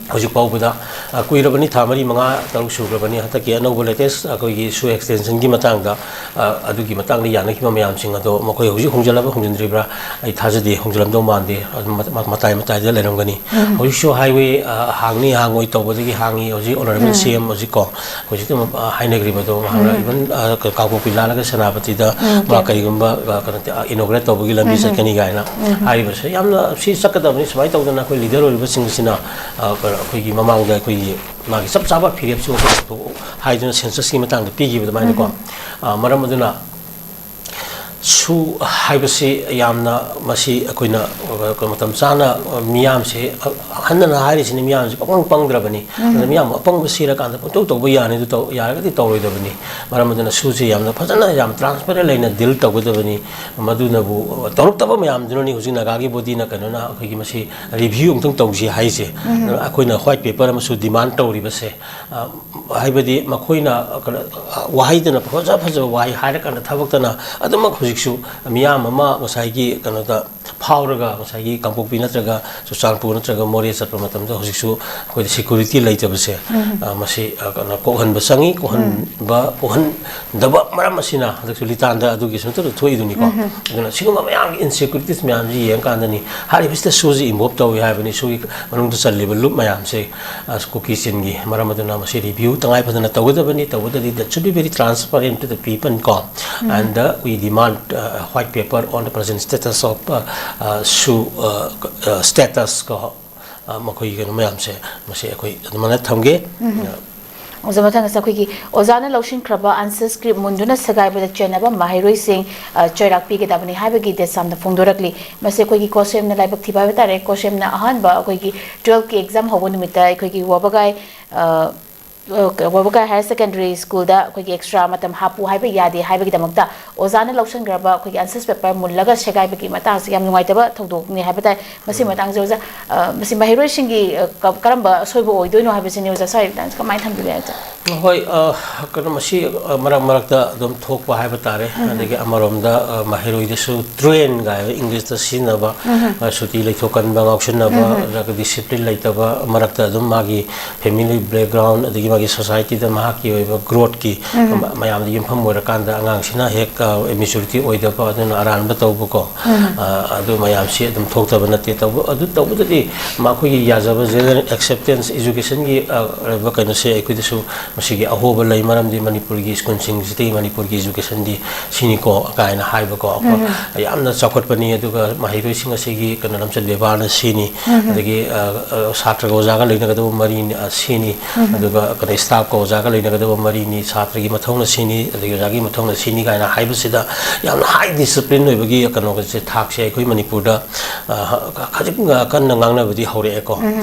ꯍꯧꯖꯤꯛ ꯐꯥꯎꯕꯗ, ꯑ, ꯀꯨꯏꯔꯕꯅꯤ, ꯊꯥ ꯃꯔꯤ, ꯃꯉꯥ, ꯇꯔꯨꯛ ꯁꯨꯈ꯭ꯔꯕꯅꯤ꯫ ꯍꯟꯗꯛꯀꯤ ꯑꯅꯧꯕ latest ꯑꯩꯈꯣꯏꯒꯤ ꯁꯨ extensionꯒꯤ ꯃꯇꯥꯡꯗ, ꯑ, ꯑꯗꯨꯒꯤ ꯃꯇꯥꯡꯗ ꯌꯥꯅꯈꯤꯕ ꯃꯌꯥꯝꯁꯤꯡ ꯑꯗꯣ ꯃꯈꯣꯏ ꯍꯧꯖꯤꯛ ꯍꯣꯡꯖꯤꯜꯂꯕ ꯍꯣꯡꯖꯤꯟꯗ꯭ꯔꯤꯕ꯭ꯔꯥ? ꯑꯩ ꯊꯥꯖꯗꯦ, ꯍꯣꯡꯖꯤꯜꯂꯝꯗꯧ ꯃꯥꯟꯗꯦ꯫ ꯑꯗꯨꯝ ꯃꯇ-, ꯃꯇꯥꯏ ꯃꯇꯥꯏꯗ ꯂꯩꯔꯝꯒꯅꯤ꯫ ꯍꯧꯖꯤꯛꯁꯨ highway, ꯑ, ꯍꯥꯡꯅꯤ ꯍꯥꯡꯉꯣꯏ ꯇꯧꯕꯗꯒꯤ ꯍꯥꯡꯉꯤ꯫ ꯍꯧꯖꯤꯛ honourable CM ꯍꯧꯖꯤꯛ ꯀꯣ, ꯍꯧꯖꯤꯛꯇ, ꯑ, ꯍꯥꯏꯅꯈ꯭ꯔꯤꯕꯗꯣ, ꯃꯍꯥꯛꯅ even, ꯑ, ꯀ-, ꯀꯥꯡꯄꯣꯛꯄꯤ ꯂꯥꯜꯂꯒ ꯁꯦꯅꯥꯄꯇꯤꯗ ꯃꯥ ꯀꯔꯤꯒꯨꯝꯕ, ꯑ, ꯀꯩꯅꯣ, inaugurate ꯇꯧꯕꯒꯤ ꯂꯝꯕꯤ ꯆꯠꯀꯅꯤ ꯀꯥꯏꯅ ꯍꯥꯏꯔꯤꯕꯁꯦ ꯌꯥꯝꯅ ꯁꯤ ꯆꯠꯀꯗꯕꯅꯤ꯫ ꯁꯨꯃꯥꯏꯅ ꯇꯧꯗꯅ ꯑꯩꯈꯣꯏ leader ꯑꯣꯏꯔꯤꯕꯁꯤꯡꯁꯤꯅ, ꯑ, ꯀꯩꯅꯣ, ꯑꯩꯈꯣꯏꯒꯤ ꯃꯃꯥꯡꯗ ꯑꯩꯈꯣꯏꯒꯤ ꯃꯥꯒꯤ ꯆꯞ ꯆꯥꯕ ꯐꯤꯔꯦꯞꯁꯨ ꯑꯩꯈꯣꯏ ꯍꯥꯏꯗꯨꯅ censusꯀꯤ ꯃꯇꯥꯡꯗ ꯄꯤꯈꯤꯕ ꯑꯗꯨꯃꯥꯏꯅꯀꯣ꯫ ꯑ, ꯃꯔꯝ ꯑꯗꯨꯅ ꯁꯨ ꯍꯥꯏꯕꯁꯤ ꯌꯥꯝꯅ ꯃꯁꯤ ꯑꯩꯈꯣꯏꯅ, ꯑ, ꯃꯇꯝ ꯆꯥꯅ, ꯑ, ꯃꯤꯌꯥꯝꯁꯦ, ꯑ, ꯍꯟꯅ ꯍꯥꯏꯔꯤꯁꯤꯅ ꯃꯤꯌꯥꯝꯁꯦ ꯄꯪꯄꯪ ꯄꯪꯗ꯭ꯔꯕꯅꯤ꯫ ꯑꯗꯨꯅ ꯃꯤꯌꯥꯝ ꯑꯄꯪꯕ ꯁꯤꯔꯀꯥꯟꯗ ꯄꯪꯇꯧ ꯇꯧꯕ ꯌꯥꯅꯤ, ꯑꯗꯨ ꯇꯧ-, ꯌꯥꯔꯒꯗꯤ ꯇꯧꯔꯣꯏꯗꯕꯅꯤ꯫ ꯃꯔꯝ ꯑꯗꯨꯅ ꯁꯨꯁꯦ ꯌꯥꯝꯅ ꯐꯖꯅ, ꯌꯥꯝ transparent ꯂꯩꯅ deal ꯇꯧꯒꯗꯕꯅꯤ꯫ ꯃꯗꯨꯅꯕꯨ ꯇꯧꯔꯛꯇꯕ ꯃꯌꯥꯝꯗꯨꯅꯅꯤ ꯍꯧꯖꯤꯛ ꯅꯥꯒꯥꯒꯤ bodyꯅ ꯀꯩꯅꯣꯅ ꯑꯩꯈꯣꯏꯒꯤ ꯃꯁꯤ review ꯑꯃꯨꯛꯇꯪ ꯇꯧꯁꯤ ꯍꯥꯏꯁꯦ꯫ ꯑꯗꯨꯅ ꯑꯩꯈꯣꯏꯅ white paper ꯑꯃꯁꯨ demand ꯇꯧꯔꯤꯕꯁꯦ, ꯑ, ꯍꯥꯏꯕꯗꯤ ꯃꯈꯣꯏꯅ, ꯑ, ꯀꯩꯅꯣ, ꯑ, ꯋꯥꯍꯩꯗꯅ ꯐꯖ ꯐꯖꯕ ꯋꯥꯍꯩ ꯍꯥꯏꯔꯀꯥꯟꯗ ꯊꯕꯛꯇꯅ ꯑꯗꯨꯃꯛ ꯍꯧꯖꯤꯛꯁꯨ ꯃꯤꯌꯥꯝ ꯑꯃ ꯉꯁꯥꯏꯒꯤ ꯀꯩꯅꯣꯗ ꯐꯥꯎꯔꯒ ꯉꯁꯥꯏꯒꯤ ꯀꯥꯡꯄꯣꯛꯄꯤ ꯅꯠꯇ꯭ꯔꯒ ꯆꯨꯔꯆꯥꯟꯄꯨꯔ ꯅꯠꯇ꯭ꯔꯒ ꯃꯣꯔꯦ ꯆꯠꯄ ꯃꯇꯝꯗ ꯍꯧꯖꯤꯛꯁꯨ ꯑꯩꯈꯣꯏꯗ security ꯂꯩꯇꯕꯁꯦ, ꯑ, ꯃꯁꯤ, ꯑ, ꯀꯩꯅꯣ, ꯀꯣꯛꯍꯟꯕ ꯆꯪꯉꯤ꯫ ꯀꯣꯛꯍꯟꯕ, ꯀꯣꯛꯍꯟꯗꯕ ꯃꯔꯝ ꯑꯁꯤꯅ ꯍꯟꯗꯛꯁꯨ ꯂꯤꯇꯥꯟꯗ ꯑꯗꯨꯒꯤ ꯁꯨꯝꯇ ꯊꯣꯛꯏꯗꯨꯅꯤꯀꯣ꯫ ꯑꯗꯨꯅ ꯁꯤꯒꯨꯝꯕ ꯃꯌꯥꯝꯒꯤ insecurities ꯃꯌꯥꯝꯁꯤ ꯌꯦꯡꯉꯀꯥꯟꯗꯅꯤ ꯍꯥꯏꯔꯤꯕꯁꯤꯗ ꯁꯨꯁꯤ involve ꯇꯧꯏ ꯍꯥꯏꯕꯅꯤ꯫ ꯁꯨꯒꯤ ꯃꯅꯨꯡꯗ ꯆꯜꯂꯤꯕ ꯂꯨꯞ ꯃꯌꯥꯝꯁꯦ, ꯑ, ꯀꯨꯀꯤ ꯆꯤꯟꯒꯤ꯫ ꯃꯔꯝ ꯑꯗꯨꯅ ꯃꯁꯤ review ꯇꯉꯥꯏ ꯐꯗꯅ ꯇꯧꯒꯗꯕꯅꯤ꯫ ꯇꯧꯕꯗꯗꯤ that should be very transparent to the people ꯀꯣ꯫ And, uh, we demand, uh, white paper on the present status of, uh, uh, ꯁꯨ, uh, uh, status ꯀꯣ꯫ ꯑ, ꯃꯈꯣꯏꯒꯤ ꯀꯩꯅꯣ ꯃꯌꯥꯝꯁꯦ, ꯃꯁꯤ ꯑꯩꯈꯣꯏ ꯑꯗꯨꯃꯥꯏꯅ ꯊꯝꯒꯦ꯫ ꯑ, ꯑꯣꯖꯥ, ꯃꯊꯪ ꯑꯁꯤꯗ ꯑꯩꯈꯣꯏꯒꯤ ꯑꯣꯖꯥꯅ ꯂꯧꯁꯤꯟꯈ꯭ꯔꯕ ꯑꯟꯁꯔ ꯁꯀ꯭ꯔꯤꯞ ꯃꯨꯟꯗꯨꯅ ꯁꯦꯒꯥꯏꯕꯗ ꯆꯦꯟꯅꯕ ꯃꯍꯩꯔꯣꯏꯁꯤꯡ, ꯑ, ꯆꯩꯔꯥꯛ ꯄꯤꯒꯗꯕꯅꯤ ꯍꯥꯏꯕꯒꯤ ꯗꯦꯁꯥꯝꯅ ꯐꯣꯡꯗꯣꯔꯛꯂꯤ꯫ ꯃꯁꯤ ꯑꯩꯈꯣꯏꯒꯤ ꯀꯣꯁꯦꯝꯅ ꯂꯥꯏꯕꯛ ꯊꯤꯕ ꯍꯥꯏꯕ ꯇꯥꯔꯦ꯫ ꯀꯣꯁꯦꯝꯅ ꯑꯍꯥꯟꯕ ꯑꯩꯈꯣꯏꯒꯤ ꯇꯨꯋꯦꯜꯐꯀꯤ ꯑꯦꯛꯖꯥꯝ ꯍꯧꯕ ꯅꯨꯃꯤꯠꯇ ꯑꯩꯈꯣꯏꯒꯤ ꯋꯥꯕꯒꯥꯏ, ꯑ, ꯑ, ꯋꯥꯕꯒꯥꯏ ꯍꯥꯌꯔ ꯁꯦꯀꯦꯟꯗꯔꯤ ꯁ꯭ꯀꯨꯜꯗ ꯑꯩꯈꯣꯏꯒꯤ ꯑꯦꯛꯁꯇ꯭ꯔꯥ ꯃꯇꯝ ꯍꯥꯞꯄꯨ ꯍꯥꯏꯕ ꯌꯥꯗꯦ ꯍꯥꯏꯕꯒꯤꯗꯃꯛꯇ ꯑꯣꯖꯥꯅ ꯂꯧꯁꯤꯟꯈ꯭ꯔꯕ ꯑꯩꯈꯣꯏꯒꯤ ꯑꯟꯁꯔ ꯄꯦꯄꯔ ꯃꯨꯜꯂꯒ ꯁꯦꯒꯥꯏꯕꯒꯤ ꯃꯇꯥꯡꯁꯤ ꯌꯥꯝ ꯅꯨꯡꯉꯥꯏꯇꯕ ꯊꯧꯗꯣꯛꯅꯤ ꯍꯥꯏꯕ ꯇꯥꯏ꯫ ꯃꯁꯤ ꯃꯇꯥꯡꯁꯦ ꯑꯣꯖꯥ, ꯑ, ꯃꯁꯤ ꯃꯍꯩꯔꯣꯏꯁꯤꯡꯒꯤ, ꯑ, ꯀ-, ꯀꯔꯝꯕ ꯑꯁꯣꯏꯕ ꯑꯣꯏꯗꯣꯏꯅꯣ ꯍꯥꯏꯕꯁꯤꯅꯤ ꯑꯣꯖꯥ, ꯁ꯭ꯋꯥꯏ ꯃꯇꯥꯡꯁꯦ ꯀꯃꯥꯏꯅ ꯊꯝꯕꯤꯕ ꯌꯥꯏ ꯑꯣꯖꯥ? ꯍꯣꯏ, ꯑ, ꯀꯩꯅꯣ, ꯃꯁꯤ, ꯑ, ꯃꯔꯛ ꯃꯔꯛꯇ ꯑꯗꯨꯝ ꯊꯣꯛꯄ ꯍꯥꯏꯕ ꯇꯥꯔꯦ꯫ ꯑꯗꯒꯤ ꯑꯃꯔꯣꯝꯗ, ꯑ, ꯃꯍꯩꯔꯣꯏꯗꯁꯨ ꯇ꯭ꯔꯦꯟ ꯀꯥꯏꯕ ꯏꯪꯂꯤꯁꯇ ꯁꯤꯖꯤꯟꯅꯕ, ꯑ, ꯁꯨꯇꯤ ꯂꯩꯊꯣꯛꯀꯟꯕ, ꯉꯥꯎꯁꯤꯟꯅꯕ, ꯑꯗꯨꯒ ꯗꯤꯁꯤꯄ꯭ꯂꯤꯟ ꯂꯩꯇꯕ, ꯃꯔꯛꯇ ꯑꯗꯨꯝ ꯃꯥꯒꯤ ꯐꯦꯃꯤꯂꯤ ꯕꯦꯛꯒ꯭ꯔꯥꯎꯟ, ꯑꯗꯒꯤ ꯃꯥꯒꯤ ꯁꯣꯁꯥꯏꯇꯤꯗ ꯃꯍꯥꯛꯀꯤ ꯑꯣꯏꯕ ꯒ꯭ꯔꯣꯠꯀꯤ ꯃ-, ꯃꯌꯥꯝꯗ ꯌꯨꯝꯐꯝ ꯑꯣꯏꯔꯀꯥꯟꯗ ꯑꯉꯥꯡꯁꯤꯅ ꯍꯦꯛ, ꯑ, ꯃꯦꯆꯨꯔꯤꯇꯤ ꯑꯣꯏꯗꯕ, ꯑꯗꯨꯅ ꯑꯔꯥꯟꯕ ꯇꯧꯕꯀꯣ꯫ ꯑ, ꯑꯗꯨ ꯃꯌꯥꯝꯁꯤ ꯑꯗꯨꯝ ꯊꯣꯛꯇꯕ ꯅꯠꯇꯦ꯫ ꯇꯧꯕ-, ꯑꯗꯨ ꯇꯧꯕꯗꯗꯤ ꯃꯈꯣꯏꯒꯤ ꯌꯥꯖꯕ, ꯖꯦꯅꯔꯦꯜ ꯑꯦꯛꯁꯦꯞꯇꯦꯟꯁ, ꯏꯖꯨꯀꯦꯁꯟꯒꯤ, ꯑ, ꯑꯣꯏꯕ ꯀꯩꯅꯣꯁꯦ ꯑꯩꯈꯣꯏꯗꯁꯨ ꯃꯁꯤꯒꯤ ꯑꯍꯣꯕ ꯂꯩ꯫ ꯃꯔꯝꯗꯤ ꯃꯅꯤꯄꯨꯔꯒꯤ ꯁ꯭ꯀꯨꯜꯁꯤꯡꯁꯤꯗꯤ, ꯃꯅꯤꯄꯨꯔꯒꯤ ꯏꯖꯨꯀꯦꯁꯟꯗꯤ ꯁꯤꯅꯤꯀꯣ ꯀꯥꯏꯅ ꯍꯥꯏꯕꯀꯣ꯫ ꯑꯩꯈꯣꯏ ꯌꯥꯝꯅ ꯆꯥꯎꯈꯠꯄꯅꯤ, ꯑꯗꯨꯒ ꯃꯍꯩꯔꯣꯏꯁꯤꯡ ꯑꯁꯤꯒꯤ ꯀꯩꯅꯣ, ꯂꯝꯆꯠ ꯕꯦꯕꯥꯔꯅ ꯁꯤꯅꯤ, ꯑꯗꯒꯤ, ꯑ, ꯑ, ꯁꯥꯇ꯭ꯔꯒ ꯑꯣꯖꯥꯒ ꯂꯩꯅꯒꯗꯕ ꯃꯔꯤꯅꯤ, ꯑ, ꯁꯤꯅꯤ, ꯑꯗꯨꯒ ꯀꯩꯅꯣ, ꯁ꯭ꯇꯥꯐꯀ ꯑꯣꯖꯥꯒ ꯂꯩꯅꯒꯗꯕ ꯃꯔꯤꯅꯤ, ꯁꯥꯇ꯭ꯔꯒꯤ ꯃꯊꯧꯅ ꯁꯤꯅꯤ, ꯑꯗꯒꯤ ꯑꯣꯖꯥꯒꯤ ꯃꯊꯧꯅ ꯁꯤꯅꯤ ꯀꯥꯏꯅ ꯍꯥꯏꯕꯁꯤꯗ ꯌꯥꯝꯅ ꯍꯥꯏ ꯗꯤꯁꯤꯄ꯭ꯂꯤꯟ ꯑꯣꯏꯕꯒꯤ ꯀꯩꯅꯣꯁꯦ, ꯊꯥꯛꯁꯦ ꯑꯩꯈꯣꯏ ꯃꯅꯤꯄꯨꯔꯗ, ꯑ, ꯈꯖꯤꯛ ꯀꯟꯅ ꯉꯥꯡꯅꯕꯗꯤ ꯍꯧꯔꯛꯑꯦꯀꯣ꯫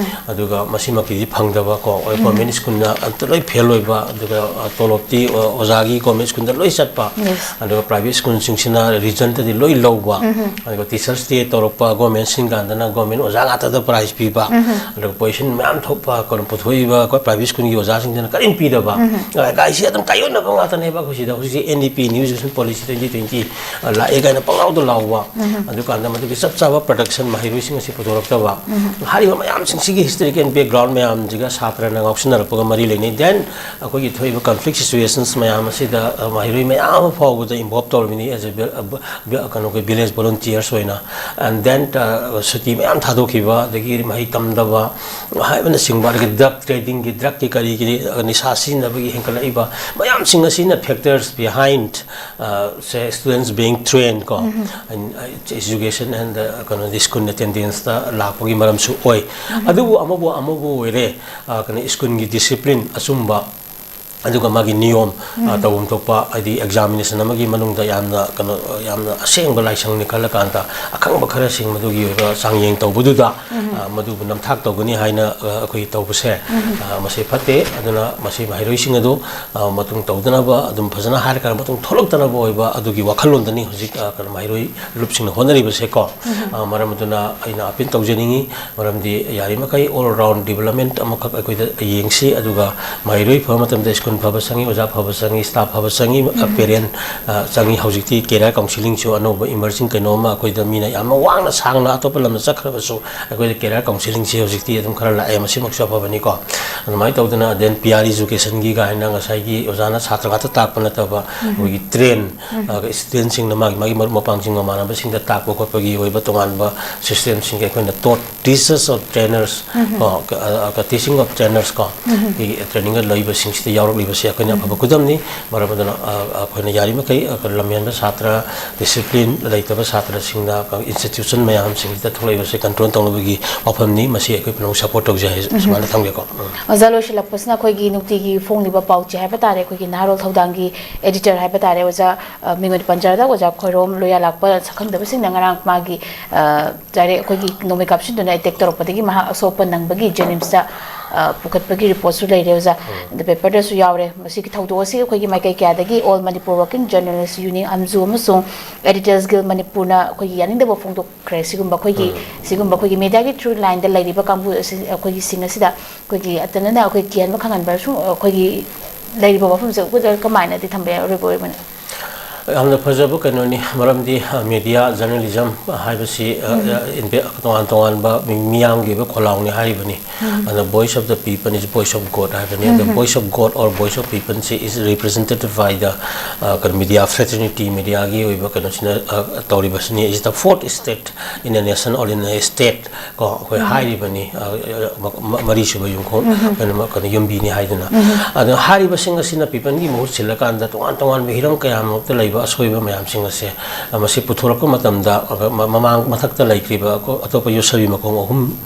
ꯑꯗꯨꯒ ꯃꯁꯤꯃꯛꯀꯤꯗꯤ ꯐꯪꯗꯕꯀꯣ, ꯒꯣꯔꯃꯦꯟ ꯁ꯭ꯀꯨꯜꯅ ꯑꯝꯇ ꯂꯣꯏ ꯐꯦꯜ ꯑꯣꯏꯕ, ꯑꯗꯨꯒ, ꯑ, ꯇꯣꯂꯣꯞꯇꯤ, ꯑ, ꯑꯣꯖꯥꯒꯤ ꯒꯣꯔꯃꯦꯟ ꯁ꯭ꯀꯨꯜꯗ ꯂꯣꯏ ꯆꯠꯄ, ꯑꯗꯨꯒ ꯄ꯭ꯔꯥꯏꯚꯦꯠ ꯁ꯭ꯀꯨꯜꯁꯤꯡꯁꯤꯅ ꯔꯤꯖꯟꯇꯗꯤ ꯂꯣꯏ ꯂꯧꯕ, ꯑꯗꯨꯒ ꯇꯤꯆꯔꯁ ꯗꯦ ꯇꯧꯔꯛꯄ, ꯒꯣꯔꯃꯦꯟ ꯁꯤꯟ ꯀꯥꯟꯗꯅ ꯒꯣꯔꯃꯦꯟ ꯑꯣꯖꯥ ꯉꯥꯛꯇꯗ ꯄ꯭ꯔꯥꯏꯖ ꯄꯤꯕ, ꯑꯗꯨꯒ ꯄꯣꯖꯤꯁꯟ ꯃꯌꯥꯝ ꯊꯣꯛꯄ, ꯀꯩꯅꯣ, ꯄꯨꯊꯣꯛꯏꯕ ꯑꯩꯈꯣꯏ ꯄ꯭ꯔꯥꯏꯚꯦꯠ ꯁ꯭ꯀꯨꯜꯒꯤ ꯑꯣꯖꯥꯁꯤꯡꯁꯤꯅ ꯀꯔꯤꯝ ꯄꯤꯗꯕ, ꯒꯥꯏꯁꯤ ꯑꯗꯨꯝ ꯀꯥꯏꯌꯣꯟꯅꯕ ꯉꯥꯛꯇꯅꯦꯕ ꯑꯩꯈꯣꯏ ꯁꯤꯗ꯫ ꯍꯧꯖꯤꯛꯁꯤ N E P, New Education Policy twenty twenty, ꯑ, ꯂꯥꯛꯑꯦ ꯀꯥꯏꯅ ꯄꯪꯂꯥꯎꯗ ꯂꯥꯎꯕ, ꯑꯗꯨꯀꯥꯟꯗ ꯃꯗꯨꯒꯤ ꯆꯞ ꯆꯥꯕ ꯄ꯭ꯔꯗꯛꯁꯟ ꯃꯍꯩꯔꯣꯏꯁꯤꯡ ꯑꯁꯤ ꯄꯨꯊꯣꯔꯛꯇꯕ꯫ ꯍꯥꯏꯔꯤꯕ ꯃꯌꯥꯝꯁꯤꯡꯁꯤꯒꯤ ꯍꯤꯁꯇꯣꯔꯤꯀꯦꯜ ꯕꯦꯛꯒ꯭ꯔꯥꯎꯟ ꯃꯌꯥꯝꯁꯤꯒ ꯁꯥꯇ꯭ꯔꯅ ꯉꯥꯎꯁꯤꯟꯅꯔꯛꯄꯒ ꯃꯔꯤ ꯂꯩꯅꯩ꯫ ꯗꯦꯟ ꯑꯩꯈꯣꯏꯒꯤ ꯊꯣꯛꯏꯕ ꯀꯟꯐ꯭ꯂꯤꯛ ꯁꯤꯆꯨꯋꯦꯁꯟꯁ ꯃꯌꯥꯝ ꯑꯁꯤꯗ, ꯑ, ꯃꯍꯩꯔꯣꯏ ꯃꯌꯥꯝ ꯑꯃ ꯐꯥꯎꯕꯗ ꯏꯟꯚꯣꯜꯕ ꯇꯧꯔꯤꯕꯅꯤ, as a vil-, ꯑ, ꯕ-, ꯕ-, ꯀꯩꯅꯣꯒꯤ ꯚꯤꯂꯦꯖ ꯚꯣꯂꯨꯟꯇꯤꯌꯔꯁ ꯑꯣꯏꯅ꯫ ꯑꯦꯟ ꯗꯦꯟ, ꯑ, ꯁꯨꯇꯤ ꯃꯌꯥꯝ ꯊꯥꯗꯣꯛꯈꯤꯕ, ꯑꯗꯒꯤ ꯃꯍꯩ ꯇꯝꯗꯕ ꯍꯥꯏꯕꯅꯆꯤꯡꯕ, ꯑꯗꯒꯤ ꯗ꯭ꯔꯒ ꯇ꯭ꯔꯦꯗꯤꯡꯒꯤ, ꯗ꯭ꯔꯒꯀꯤ ꯀꯔꯤꯒꯤ, ꯑ, ꯅꯤꯁꯥ ꯁꯤꯖꯤꯟꯅꯕꯒꯤ ꯍꯦꯟꯒꯠꯂꯛꯏꯕ ꯃꯌꯥꯝꯁꯤꯡ ꯑꯁꯤꯅ ꯐꯦꯛꯇꯔꯁ ꯕꯤꯍꯥꯏꯟ, ꯑ, ꯁꯦ, students being trained ꯀꯣ, and, uh, education and, uh, ꯀꯩꯅꯣꯗꯤ, ꯁ꯭ꯀꯨꯜ ꯑꯦꯇꯦꯟꯗꯦꯟꯁꯇ ꯂꯥꯛꯄꯒꯤ ꯃꯔꯝꯁꯨ ꯑꯣꯏ꯫ ꯑꯗꯨꯕꯨ ꯑꯃꯕꯨ ꯑꯃꯕꯨ ꯑꯣꯏꯔꯦ, ꯑ, ꯀꯩꯅꯣ, ꯁ꯭ꯀꯨꯜꯒꯤ ꯗꯤꯁꯤꯄ꯭ꯂꯤꯟ ꯑꯆꯨꯝꯕ ꯑꯗꯨꯒ ꯃꯥꯒꯤ ꯅꯤꯌꯣꯝ, ꯑ, ꯇꯧꯐꯝ ꯊꯣꯛꯄ, ꯍꯥꯏꯗꯤ examination ꯑꯃꯒꯤ ꯃꯅꯨꯡꯗ ꯌꯥꯝꯅ ꯀꯩꯅꯣ, ꯌꯥꯝꯅ ꯑꯁꯦꯡꯕ ꯂꯥꯏꯁꯪꯅꯤ ꯈꯜꯂꯀꯥꯟꯗ ꯑꯈꯪꯕ ꯈꯔꯁꯤꯡ ꯃꯗꯨꯒꯤ ꯑꯣꯏꯕ ꯆꯥꯡꯌꯦꯡ ꯇꯧꯕꯗꯨꯗ, ꯑ, ꯃꯗꯨꯕꯨ ꯅꯝꯊꯥꯛ ꯇꯧꯒꯅꯤ ꯍꯥꯏꯅ, ꯑ, ꯑꯩꯈꯣꯏ ꯇꯧꯕꯁꯦ, ꯑ, ꯃꯁꯤ ꯐꯠꯇꯦ꯫ ꯑꯗꯨꯅ ꯃꯁꯤ ꯃꯍꯩꯔꯣꯏꯁꯤꯡ ꯑꯗꯨ, ꯑ, ꯃꯇꯨꯡ ꯇꯧꯗꯅꯕ, ꯑꯗꯨꯝ ꯐꯖꯅ ꯍꯥꯏꯔꯀꯥꯟꯗ ꯃꯇꯨꯡ ꯊꯣꯛꯂꯛꯇꯅꯕ ꯑꯣꯏꯕ ꯑꯗꯨꯒꯤ ꯋꯥꯈꯜꯂꯣꯟꯗꯅꯤ ꯍꯧꯖꯤꯛ, ꯑ, ꯀꯩꯅꯣ, ꯃꯍꯩꯔꯣꯏ ꯂꯨꯞꯁꯤꯡꯅ ꯍꯣꯠꯅꯔꯤꯕꯁꯦꯀꯣ꯫ ꯑ, ꯃꯔꯝ ꯑꯗꯨꯅ ꯑꯩꯅ appeal ꯇꯧꯖꯅꯤꯡꯉꯤ꯫ ꯃꯔꯝꯗꯤ ꯌꯥꯔꯤꯃꯈꯩ all round development ꯑꯃꯈꯛ ꯑꯩꯈꯣꯏꯗ ꯌꯦꯡꯁꯤ, ꯑꯗꯨꯒ ꯃꯍꯩꯔꯣꯏ ꯐꯕ ꯃꯇꯝꯗ ꯁ꯭ꯀꯨꯜ ꯐꯕ ꯆꯪꯉꯤ, ꯑꯣꯖꯥ ꯐꯕ ꯆꯪꯉꯤ, staff ꯐꯕ ꯆꯪꯉꯤ, parent, ꯑ, ꯆꯪꯉꯤ꯫ ꯍꯧꯖꯤꯛꯇꯤ career counselling ꯁꯨ ꯑꯅꯧꯕ emerging ꯀꯩꯅꯣ ꯑꯃ ꯑꯩꯈꯣꯏꯗ ꯃꯤꯅ ꯌꯥꯝꯅ ꯋꯥꯡꯅ ꯁꯥꯡꯅ ꯑꯇꯣꯞꯄ ꯂꯝꯗ ꯆꯠꯈ꯭ꯔꯕꯁꯨ ꯑꯩꯈꯣꯏꯗ career counselling ꯁꯦ ꯍꯧꯖꯤꯛꯇꯤ ꯑꯗꯨꯝ ꯈꯔ ꯂꯥꯛꯑꯦ, ꯃꯁꯤꯃꯛꯁꯨ ꯑꯐꯕꯅꯤꯀꯣ꯫ ꯑꯗꯨꯃꯥꯏꯅ ꯇꯧꯗꯅ then peer education ꯒꯤ ꯀꯥꯏꯅ ꯉꯁꯥꯏꯒꯤ ꯑꯣꯖꯥꯅ ꯁꯥꯇ꯭ꯔ ꯉꯥꯛꯇ ꯇꯥꯛꯄ ꯅꯠꯇꯕ ꯑꯩꯈꯣꯏꯒꯤ train, ꯑ, student ꯁꯤꯡꯅ ꯃꯥꯒꯤ, ꯃꯥꯒꯤ ꯃꯔꯨꯞ ꯃꯄꯥꯡꯁꯤꯡ ꯃꯃꯥꯟꯅꯕꯁꯤꯡꯗ ꯇꯥꯛꯄ ꯈꯣꯠꯄꯒꯤ ꯑꯣꯏꯕ ꯇꯣꯉꯥꯟꯕ system ꯁꯤꯡ ꯑꯩꯈꯣꯏꯅ taught teachers of trainers ꯀꯣ, ꯀ-, ꯑ, ꯀ-, teaching of trainers ꯀꯣ, ꯑꯩꯈꯣꯏꯒꯤ training ꯗ ꯂꯩꯕꯁꯤꯡꯁꯤꯗ ꯌꯥꯎꯔꯛꯂꯤꯕꯁꯦ ꯑꯩꯈꯣꯏꯅ ꯑꯐꯕ ꯈꯨꯗꯝꯅꯤ꯫ ꯃꯔꯝ ꯑꯗꯨꯅ, ꯑ, ꯑꯩꯈꯣꯏꯅ ꯌꯥꯔꯤꯃꯈꯩ, ꯑ, ꯂꯝꯍꯦꯟꯕ ꯁꯥꯇ꯭ꯔ, discipline ꯂꯩꯇꯕ ꯁꯥꯇ꯭ꯔꯁꯤꯡꯅ, ꯑ, institution ꯃꯌꯥꯝꯁꯤꯡꯁꯤꯗ ꯊꯣꯛꯂꯛꯏꯕꯁꯦ control ꯇꯧꯅꯕꯒꯤ ꯋꯥꯐꯝꯅꯤ꯫ ꯃꯁꯤ ꯑꯩꯈꯣꯏ ꯄꯨꯝꯅꯃꯛ support ꯇꯧꯖꯩ ꯍꯥꯏ-, ꯁꯨꯃꯥꯏꯅ ꯊꯝꯒꯦꯀꯣ꯫ ꯎꯝ꯫ ꯑꯣꯖꯥ, ꯂꯣꯏꯁꯤꯜꯂꯛꯄꯁꯤꯅ ꯑꯩꯈꯣꯏꯒꯤ ꯅꯨꯡꯇꯤꯒꯤ ꯐꯣꯡꯂꯤꯕ ꯄꯥꯎꯆꯦ ꯍꯥꯏꯕ ꯇꯥꯔꯦ, ꯑꯩꯈꯣꯏꯒꯤ ꯅꯍꯥꯔꯣꯜ ꯊꯧꯗꯥꯡꯒꯤ editor ꯍꯥꯏꯕ ꯇꯥꯔꯦ, ꯑꯣꯖꯥ, ꯑ, ꯃꯤꯡ ꯑꯣꯏꯅ ꯄꯟꯖꯔꯗ ꯑꯣꯖꯥ ꯈꯣꯏꯔꯣꯝ ꯂꯣꯌꯥꯂꯥꯛꯄ ꯁꯛꯈꯪꯗꯕꯁꯤꯡꯅ ꯉꯔꯥꯡ ꯃꯥꯒꯤ, ꯑ, direct ꯑꯩꯈꯣꯏꯒꯤ ꯅꯣꯡꯃꯩ ꯀꯥꯞꯁꯤꯟꯗꯨꯅ attack ꯇꯧꯔꯛꯄꯗꯒꯤ ꯃꯍꯥꯛ ꯑꯁꯣꯛ ꯑꯄꯟ ꯅꯪꯕꯒꯤ JNIMS ꯇ, ꯑ, ꯄꯨꯈꯠꯄꯒꯤ report ꯁꯨ ꯂꯩꯔꯦ ꯑꯣꯖꯥ꯫ ꯎꯝ꯫ ꯑꯗ paper ꯗꯁꯨ ꯌꯥꯎꯔꯦ꯫ ꯃꯁꯤꯒꯤ ꯊꯧꯗꯣꯛ ꯑꯁꯤ ꯑꯩꯈꯣꯏꯒꯤ ꯃꯥꯏꯀꯩ ꯀꯌꯥꯗꯒꯤ All Manipur Working Journalist Union, ꯑꯝꯖꯨ ꯑꯃꯁꯨꯡ Editors Guild ꯃꯅꯤꯄꯨꯔꯅ ꯑꯩꯈꯣꯏꯒꯤ ꯌꯥꯅꯤꯡꯗꯕ ꯐꯣꯡꯗꯣꯛꯈ꯭ꯔꯦ꯫ ꯁꯤꯒꯨꯝꯕ ꯑꯩꯈꯣꯏꯒꯤ, ꯎꯝ꯫ ꯁꯤꯒꯨꯝꯕ ꯑꯩꯈꯣꯏꯒꯤ media ꯒꯤ through line ꯗ ꯂꯩꯔꯤꯕ ꯀꯥꯡꯕꯨ ꯑꯁꯤ, ꯑꯩꯈꯣꯏꯒꯤ ꯁꯤꯡ ꯑꯁꯤꯗ ꯑꯩꯈꯣꯏꯒꯤ ꯑꯇꯅꯅ ꯑꯩꯈꯣꯏ ꯀꯤꯍꯟꯕ ꯈꯪꯍꯟꯕ ꯁꯨꯝ ꯑꯩꯈꯣꯏꯒꯤ ꯂꯩꯔꯤꯕ ꯋꯥꯐꯝꯁꯦ ꯑꯩꯈꯣꯏꯗ ꯀꯃꯥꯏꯅꯗꯤ ꯊꯝꯕ ꯌꯥꯏ, ꯑꯔꯣꯏꯕ ꯑꯣꯏꯕꯅ? ꯌꯥꯝꯅ ꯐꯖꯕ ꯀꯩꯅꯣꯅꯤ, ꯃꯔꯝꯗꯤ, ꯑ, media journalism ꯍꯥꯏꯕꯁꯤ, ꯑ, ꯎꯝ꯫ ꯑ, ꯏꯟꯚꯦ-, ꯇꯣꯉꯥꯟ ꯇꯣꯉꯥꯟꯕ ꯃꯤ-, ꯃꯤꯌꯥꯝꯒꯤ ꯑꯣꯏꯕ ꯈꯣꯜꯂꯥꯎꯅꯤ ꯍꯥꯏꯔꯤꯕꯅꯤ꯫ ꯎꯝ꯫ ꯑꯗ Voice of the People is Voice of God ꯍꯥꯏꯕꯅꯤ꯫ ꯑꯗ ꯎꯝ꯫ Voice of God or Voice of People ꯁꯤ is represented by the, ꯑ, ꯀꯩꯅꯣ, media fraternity, media ꯒꯤ ꯑꯣꯏꯕ ꯀꯩꯅꯣꯁꯤꯅ, ꯑ, ꯇꯧꯔꯤꯕꯁꯤꯅꯤ꯫ Is the fourth state in a nation or in a state ꯀꯣ, ꯑꯩꯈꯣꯏ ꯎꯝ꯫ ꯍꯥꯏꯔꯤꯕꯅꯤ, ꯑ, ꯑ, ꯃ-, ꯃ-, ꯃꯔꯤꯁꯨꯕ ꯌꯨꯝꯈꯣꯡ, ꯎꯝ꯫ ꯀꯩꯅꯣ, ꯀꯩꯅꯣ, ꯌꯨꯝꯕꯤꯅꯤ ꯍꯥꯏꯗꯨꯅ꯫ ꯎꯝ꯫ ꯑꯗꯣ ꯍꯥꯏꯔꯤꯕꯁꯤꯡ ꯑꯁꯤꯅ people ꯒꯤ ꯃꯍꯨꯠ ꯁꯤꯜꯂꯀꯥꯟꯗ ꯇꯣꯉꯥꯟ ꯇꯣꯉꯥꯟꯕ ꯍꯤꯔꯝ ꯀꯌꯥꯃꯔꯨꯛꯇ ꯂꯩꯕ ꯑꯁꯣꯏꯕ ꯃꯌꯥꯝꯁꯤꯡ ꯑꯁꯦ, ꯑ, ꯃꯁꯤ ꯄꯨꯊꯣꯔꯛꯄ ꯃꯇꯝꯗ, ꯑ, ꯃ-, ꯃꯃꯥꯡ, ꯃꯊꯛꯇ ꯂꯩꯈ꯭ꯔꯤꯕ ꯑꯀꯣ-, ꯑꯇꯣꯞꯄ ꯌꯣꯠꯁꯕꯤ ꯃꯈꯣꯡ ꯑꯍꯨꯝ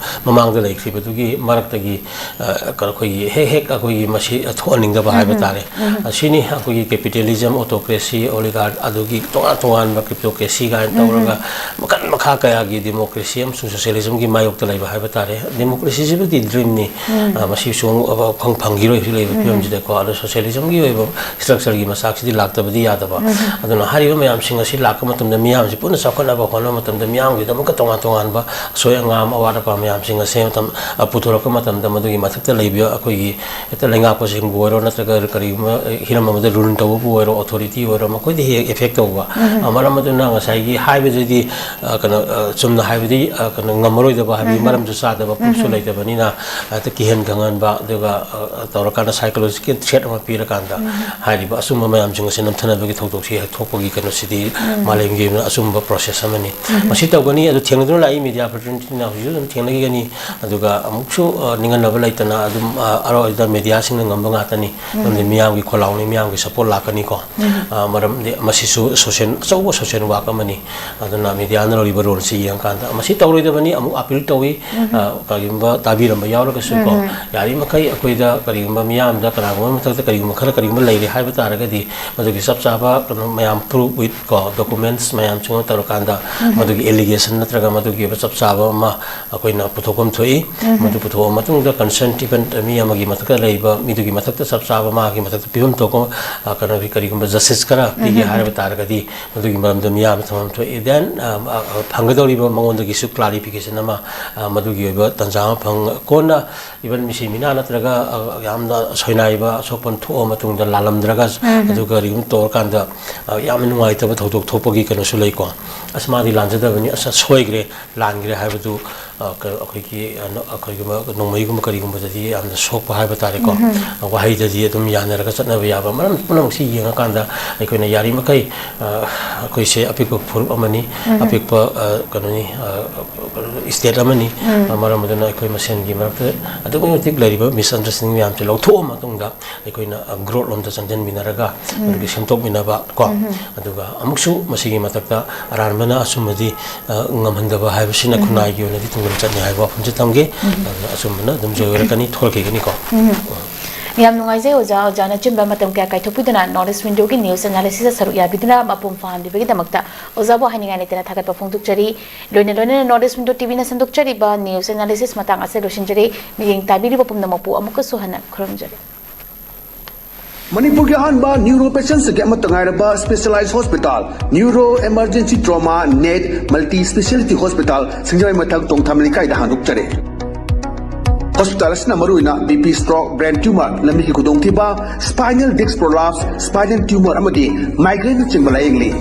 ꯃꯃꯥꯡꯗ ꯂꯩꯈ꯭ꯔꯤꯕꯗꯨꯒꯤ ꯃꯔꯛꯇꯒꯤ, ꯑ, ꯀ-, ꯑꯩꯈꯣꯏꯒꯤ ꯍꯦꯛ ꯍꯦꯛ ꯑꯩꯈꯣꯏꯒꯤ ꯃꯁꯤ ꯊꯣꯛꯍꯟꯅꯤꯡꯗꯕ ꯍꯥꯏꯕ ꯎꯝ, ꯇꯥꯔꯦ꯫ ꯎꯝ꯫ ꯑꯁꯤꯅꯤ ꯑꯩꯈꯣꯏꯒꯤ capitalism, autocracy, oligarch, ꯑꯗꯨꯒꯤ ꯇꯣꯉꯥꯟ ꯇꯣꯉꯥꯟꯕ kleptocracy ꯀꯥꯏꯅ ꯎꯝ꯫ ꯇꯧꯔꯒ ꯃꯈꯜ ꯃꯈꯥ ꯀꯌꯥꯒꯤ democracy ꯑꯃꯁꯨꯡ socialismꯒꯤ ꯃꯥꯌꯣꯛꯇ ꯂꯩꯕ ꯍꯥꯏꯕ ꯇꯥꯔꯦ꯫ Democracyꯁꯤꯕꯨꯗꯤ dreamꯅꯤ꯫ ꯎꯝ꯫ ꯑ, ꯃꯁꯤꯁꯨ ꯑꯃꯨꯛ ꯑꯐ-, ꯐꯪ-, ꯐꯪꯈꯤꯔꯣꯏ ꯍꯧꯖꯤꯛ ꯂꯩꯔꯤꯕ ꯎꯝ꯫ ꯐꯤꯕꯝꯁꯤꯗꯀꯣ꯫ ꯑꯗꯣ socialismꯒꯤ ꯑꯣꯏꯕ structureꯒꯤ ꯃꯆꯥꯛꯁꯤꯗꯤ ꯂꯥꯛꯇꯕꯗꯤ ꯌꯥꯗꯕ꯫ ꯎꯝ꯫ ꯑꯗꯨꯅ ꯍꯥꯏꯔꯤꯕ ꯃꯌꯥꯝꯁꯤꯡ ꯑꯁꯤ ꯂꯥꯛꯄ ꯃꯇꯝꯗ ꯃꯤꯌꯥꯝꯁꯤ ꯄꯨꯟꯅ ꯆꯥꯎꯈꯠꯅꯕ ꯍꯣꯠꯅꯕ ꯃꯇꯝꯗ ꯃꯤꯌꯥꯝꯒꯤꯗꯃꯛꯇ ꯇꯣꯉꯥꯟ ꯇꯣꯉꯥꯟꯕ ꯑꯁꯣꯏ ꯑꯉꯥꯝ, ꯑꯋꯥꯠ ꯑꯄꯥ ꯃꯌꯥꯝꯁꯤꯡ ꯑꯁꯦ ꯃꯇꯝ, ꯑ, ꯄꯨꯊꯣꯔꯛꯄ ꯃꯇꯝꯗ ꯃꯗꯨꯒꯤ ꯃꯊꯛꯇ ꯂꯩꯕ ꯑꯩꯈꯣꯏꯒꯤ ꯍꯦꯛꯇ ꯂꯩꯉꯥꯛꯄꯁꯤꯡꯕꯨ ꯑꯣꯏꯔꯣ, ꯅꯠꯇ꯭ꯔꯒ ꯀꯔꯤꯒꯨꯝꯕ, ꯑ, ꯍꯤꯔꯝ ꯑꯃꯗ rule ꯇꯧꯕꯕꯨ ꯑꯣꯏꯔꯣ, authority ꯑꯣꯏꯔꯣ, ꯃꯈꯣꯏꯗ ꯍꯦꯛ effect ꯇꯧꯕ꯫ ꯎꯝ꯫ ꯑ, ꯃꯔꯝ ꯑꯗꯨꯅ ꯉꯁꯥꯏꯒꯤ ꯍꯥꯏꯕꯗꯨꯗꯤ, ꯑ, ꯀꯩꯅꯣ, ꯑ, ꯆꯨꯝꯅ ꯍꯥꯏꯕꯗꯤ, ꯑ, ꯀꯩꯅꯣ, ꯉꯝꯃꯔꯣꯏꯗꯕ ꯍꯥꯏꯕꯗꯤ ꯎꯝ꯫ ꯃꯔꯝꯁꯨ ꯆꯥꯗꯕ, proof ꯁꯨ ꯎꯝ꯫ ꯂꯩꯇꯕꯅꯤꯅ, ꯍꯦꯛꯇ ꯀꯤꯍꯟ ꯈꯪꯍꯟꯕ, ꯑꯗꯨꯒ, ꯑ, ꯑ, ꯇꯧꯔꯀꯥꯟꯗ psychological threat ꯑꯃ ꯄꯤꯔꯀꯥꯟꯗ ꯎꯝ꯫ ꯍꯥꯏꯔꯤꯕ ꯑꯆꯨꯝꯕ ꯃꯌꯥꯝꯁꯤꯡ ꯑꯁꯤ ꯅꯝꯊꯅꯕꯒꯤ ꯊꯧꯗꯣꯛꯁꯤ ꯍꯦꯛ ꯊꯣꯛꯄꯒꯤ ꯀꯩꯅꯣꯁꯤꯗꯤ ꯎꯝ꯫ ꯃꯥꯂꯦꯝꯒꯤ ꯑꯣꯏꯅ ꯑꯆꯨꯝꯕ process ꯑꯃꯅꯤ꯫ ꯎꯝ꯫ ꯃꯁꯤ ꯇꯧꯒꯅꯤ, ꯑꯗꯨ ꯊꯦꯡꯅꯗꯨꯅ ꯂꯥꯛꯏ media fraternity ꯅ ꯍꯧꯖꯤꯛꯁꯨ ꯑꯗꯨꯝ ꯊꯦꯡꯅꯈꯤꯒꯅꯤ꯫ ꯑꯗꯨꯒ ꯑꯃꯨꯛꯁꯨ, ꯑ, ꯅꯤꯡꯍꯟꯅꯕ ꯂꯩꯇꯅ ꯑꯗꯨꯝ, ꯑ, ꯑꯔꯣꯏꯕꯗ mediaꯁꯤꯡꯅ ꯉꯝꯕ ꯉꯥꯛꯇꯅꯤ꯫ ꯎꯝ꯫ ꯃꯔꯝꯗꯤ ꯃꯤꯌꯥꯝꯒꯤ ꯈꯣꯜꯂꯥꯎꯅꯤ, ꯃꯤꯌꯥꯝꯒꯤ support ꯂꯥꯛꯀꯅꯤꯀꯣ꯫ ꯎꯝ꯫ ꯑ, ꯃꯔꯝꯗꯤ ꯃꯁꯤꯁꯨ social, ꯑꯆꯧꯕ social work ꯑꯃꯅꯤ꯫ ꯑꯗꯨꯅ mediaꯅ ꯂꯧꯔꯤꯕ roleꯁꯤ ꯌꯦꯡꯉꯀꯥꯟꯗ ꯃꯁꯤ ꯇꯧꯔꯣꯏꯗꯕꯅꯤ꯫ ꯑꯃꯨꯛ appeal ꯇꯧꯏ꯫ ꯎꯝ꯫ ꯑ, ꯀꯔꯤꯒꯨꯝꯕ ꯇꯥꯕꯤꯔꯝꯕ ꯌꯥꯎꯔꯒꯁꯨꯀꯣ, ꯎꯝ꯫ ꯌꯥꯔꯤꯃꯈꯩ ꯑꯩꯈꯣꯏꯗ ꯀꯔꯤꯒꯨꯝꯕ ꯃꯤꯌꯥꯝꯗ ꯀꯅꯥꯒꯨꯝꯕ ꯃꯊꯛꯇ ꯀꯔꯤꯒꯨꯝꯕ ꯈꯔ ꯀꯔꯤꯒꯨꯝꯕ ꯂꯩꯔꯦ ꯍꯥꯏꯕ ꯇꯥꯔꯒꯗꯤ ꯃꯗꯨꯒꯤ ꯆꯞ ꯆꯥꯕ ꯀꯩꯅꯣ ꯃꯌꯥꯝ proof with ꯀꯣ, documents ꯃꯌꯥꯝꯁꯤꯡ ꯑꯃ ꯇꯧꯔꯀꯥꯟꯗ ꯎꯝ꯫ ꯃꯗꯨꯒꯤ allegation ꯅꯠꯇ꯭ꯔꯒ ꯃꯗꯨꯒꯤ ꯑꯣꯏꯕ ꯆꯞ ꯆꯥꯕ ꯑꯃ ꯑꯩꯈꯣꯏꯅ ꯄꯨꯊꯣꯛꯐꯝ ꯊꯣꯛꯏ꯫ ꯎꯝ꯫ ꯃꯗꯨ ꯄꯨꯊꯣꯛꯑ ꯃꯇꯨꯡꯗ concerned even ꯃꯤ ꯑꯃꯒꯤ ꯃꯊꯛꯇ ꯂꯩꯕ ꯃꯤꯗꯨꯒꯤ ꯃꯊꯛꯇ ꯆꯞ ꯆꯥꯕ ꯃꯥꯒꯤ ꯃꯊꯛꯇ ꯄꯤꯐꯝ ꯊꯣꯛꯄ, ꯑ, ꯀꯩꯅꯣꯒꯤ ꯀꯔꯤꯒꯨꯝꯕ justice ꯈꯔ ꯄꯤꯒꯦ ꯎꯝ꯫ ꯍꯥꯏꯔꯕ ꯇꯥꯔꯒꯗꯤ ꯃꯗꯨꯒꯤ ꯃꯔꯝꯗ ꯃꯤꯌꯥꯝꯅ ꯊꯝꯐꯝ ꯊꯣꯛꯏ꯫ Then, ꯑ, ꯑ, ꯐꯪꯒꯗꯧꯔꯤꯕ ꯃꯉꯣꯟꯗꯒꯤꯁꯨ clarification ꯑꯃ, ꯑ, ꯃꯗꯨꯒꯤ ꯑꯣꯏꯕ ꯇꯥꯟꯖꯥ ꯑꯃ ꯐꯪ-, ꯀꯣꯟꯅ even ꯃꯤꯁꯤ ꯃꯤꯅꯥ ꯅꯠꯇ꯭ꯔꯒ, ꯑ, ꯌꯥꯝꯅ ꯁꯣꯏꯅꯥꯏꯕ ꯑꯁꯣꯛꯄ ꯊꯣꯛꯑ ꯃꯇꯨꯡꯗ ꯂꯥꯜꯂꯝꯗ꯭ꯔꯒ ꯎꯝ꯫ ꯑꯗꯨ ꯀꯔꯤꯒꯨꯝꯕ ꯇꯧꯔꯀꯥꯟꯗ, ꯑ, ꯌꯥꯝꯅ ꯅꯨꯡꯉꯥꯏꯇꯕ ꯊꯧꯗꯣꯛ ꯊꯣꯛꯄꯒꯤ ꯀꯩꯅꯣꯁꯨ ꯂꯩꯀꯣ꯫ ꯑꯁ, ꯃꯥꯗꯤ ꯂꯥꯟꯖꯗꯕꯅꯤ, ꯑꯁ, ꯁꯣꯏꯈ꯭ꯔꯦ, ꯂꯥꯟꯈ꯭ꯔꯦ ꯍꯥꯏꯕꯗꯨ, ꯑ, ꯀ-, ꯑꯩꯈꯣꯏꯒꯤ, ꯑ, ꯅ-, ꯑꯩꯈꯣꯏꯒꯤ ꯃ-, ꯅꯣꯡꯃꯩꯒꯨꯝꯕ ꯀꯔꯤꯒꯨꯝꯕꯗꯗꯤ ꯌꯥꯝꯅ ꯁꯣꯛꯄ ꯍꯥꯏꯕ ꯇꯥꯔꯦꯀꯣ꯫ ꯎꯝ꯫ ꯋꯥꯍꯩꯗꯗꯤ ꯑꯗꯨꯝ ꯌꯥꯅꯔꯒ ꯆꯠꯅꯕ ꯌꯥꯕ꯫ ꯃꯔꯝ ꯄꯨꯝꯅꯃꯛꯁꯤ ꯌꯦꯡꯉꯀꯥꯟꯗ ꯑꯩꯈꯣꯏꯅ ꯌꯥꯔꯤꯃꯈꯩ, ꯑ, ꯑꯩꯈꯣꯏꯁꯦ ꯑꯄꯤꯛꯄ ꯐꯨꯔꯨꯞ ꯑꯃꯅꯤ, ꯎꯝ꯫ ꯑꯄꯤꯛꯄ, ꯑ, ꯀꯩꯅꯣꯅꯤ, ꯑ, state ꯑꯃꯅꯤ꯫ ꯎꯝ꯫ ꯑ, ꯃꯔꯝ ꯑꯗꯨꯅ ꯑꯩꯈꯣꯏ ꯃꯁꯦꯟꯒꯤ ꯃꯔꯛꯇ ꯑꯗꯨꯛꯀꯤ ꯃꯇꯤꯛ ꯂꯩꯔꯤꯕ misunderstanding ꯃꯌꯥꯝꯁꯦ ꯂꯧꯊꯣꯛꯑ ꯃꯇꯨꯡꯗ ꯑꯩꯈꯣꯏꯅ, ꯑ, growth ꯂꯣꯝꯗ ꯆꯪꯁꯤꯟꯃꯤꯟꯅꯔꯒ ꯎꯝ꯫ ꯑꯗꯨꯒꯤ ꯁꯦꯝꯗꯣꯛꯃꯤꯟꯅꯕ ꯀꯣ, ꯑꯗꯨꯒ ꯑꯃꯨꯛꯁꯨ ꯃꯁꯤꯒꯤ ꯃꯊꯛꯇ ꯑꯔꯥꯟꯕꯅ ꯑꯆꯨꯝꯕꯗꯤ, ꯑ, ꯉꯝꯍꯟꯗꯕ ꯍꯥꯏꯕꯁꯤꯅ ꯎꯝ꯫ ꯈꯨꯟꯅꯥꯏꯒꯤ ꯑꯣꯏꯅꯗꯤ ꯇꯨꯡꯗ ꯆꯠꯅꯤ ꯍꯥꯏꯕ ꯋꯥꯐꯝꯁꯤ ꯊꯝꯒꯦ꯫ ꯎꯝ꯫ ꯑꯗꯨꯅ ꯑꯆꯨꯝꯕꯅ ꯑꯗꯨꯝ ꯖꯣꯏ ꯑꯣꯏꯔꯛꯀꯅꯤ, ꯊꯣꯛꯂꯛꯈꯤꯒꯅꯤꯀꯣ꯫ ꯎꯝ꯫ ꯌꯥꯝ ꯅꯨꯡꯉꯥꯏꯖꯩ ꯑꯣꯖꯥ, ꯑꯣꯖꯥꯅ ꯑꯆꯤꯟꯕ ꯃꯇꯝ ꯀꯌꯥ ꯀꯥꯏꯊꯣꯛꯄꯤꯗꯨꯅ North East Window ꯒꯤ news analysis ꯇ ꯁꯔꯨꯛ ꯌꯥꯕꯤꯗꯨꯅ ꯃꯄꯨꯡ ꯐꯥꯍꯟꯕꯤꯕꯒꯤꯗꯃꯛꯇ ꯑꯣꯖꯥꯕꯨ ꯍꯥꯏꯅꯤꯡꯉꯥꯏ ꯂꯩꯇꯅ ꯊꯥꯒꯠꯄ ꯐꯣꯡꯗꯣꯛꯆꯔꯤ꯫ ꯂꯣꯏꯅ ꯂꯣꯏꯅꯅ North East Window T V ꯅ ꯁꯟꯗꯣꯛꯆꯔꯤꯕ news analysis ꯃꯇꯥꯡ ꯑꯁꯦ ꯂꯣꯏꯁꯤꯟꯖꯔꯦ꯫ ꯃꯤꯠꯌꯦꯡ ꯇꯥꯕꯤꯔꯤꯕ ꯄꯨꯝꯅꯃꯛꯄꯨ ꯑꯃꯨꯛꯀꯁꯨ ꯍꯟꯅ ꯈꯨꯔꯨꯝꯖꯔꯤ꯫ ꯃꯅꯤꯄꯨꯔꯒꯤ ꯑꯍꯥꯟꯕ neuropathic ꯁꯕꯖꯦꯛ ꯑꯃꯠꯇ ꯉꯥꯏꯔꯕ specialized hospital, Neuro Emergency Trauma Net Multi Speciality Hospital, ꯁꯤꯡꯖꯃꯩ ꯃꯊꯛ ꯇꯣꯡꯊꯥꯃ ꯂꯩꯀꯥꯏꯗ ꯍꯥꯡꯗꯣꯛꯆꯔꯦ꯫ Hospital ꯑꯁꯤꯅ ꯃꯔꯨꯑꯣꯏꯅ B P stroke, brain tumor, ꯂꯝꯕꯤꯒꯤ ꯈꯨꯗꯣꯡꯊꯤꯕ, spinal disc prolapse, spinal tumor ꯑꯃꯗꯤ migraine ꯅꯆꯤꯡꯕ ꯂꯥꯌꯦꯡꯂꯤ꯫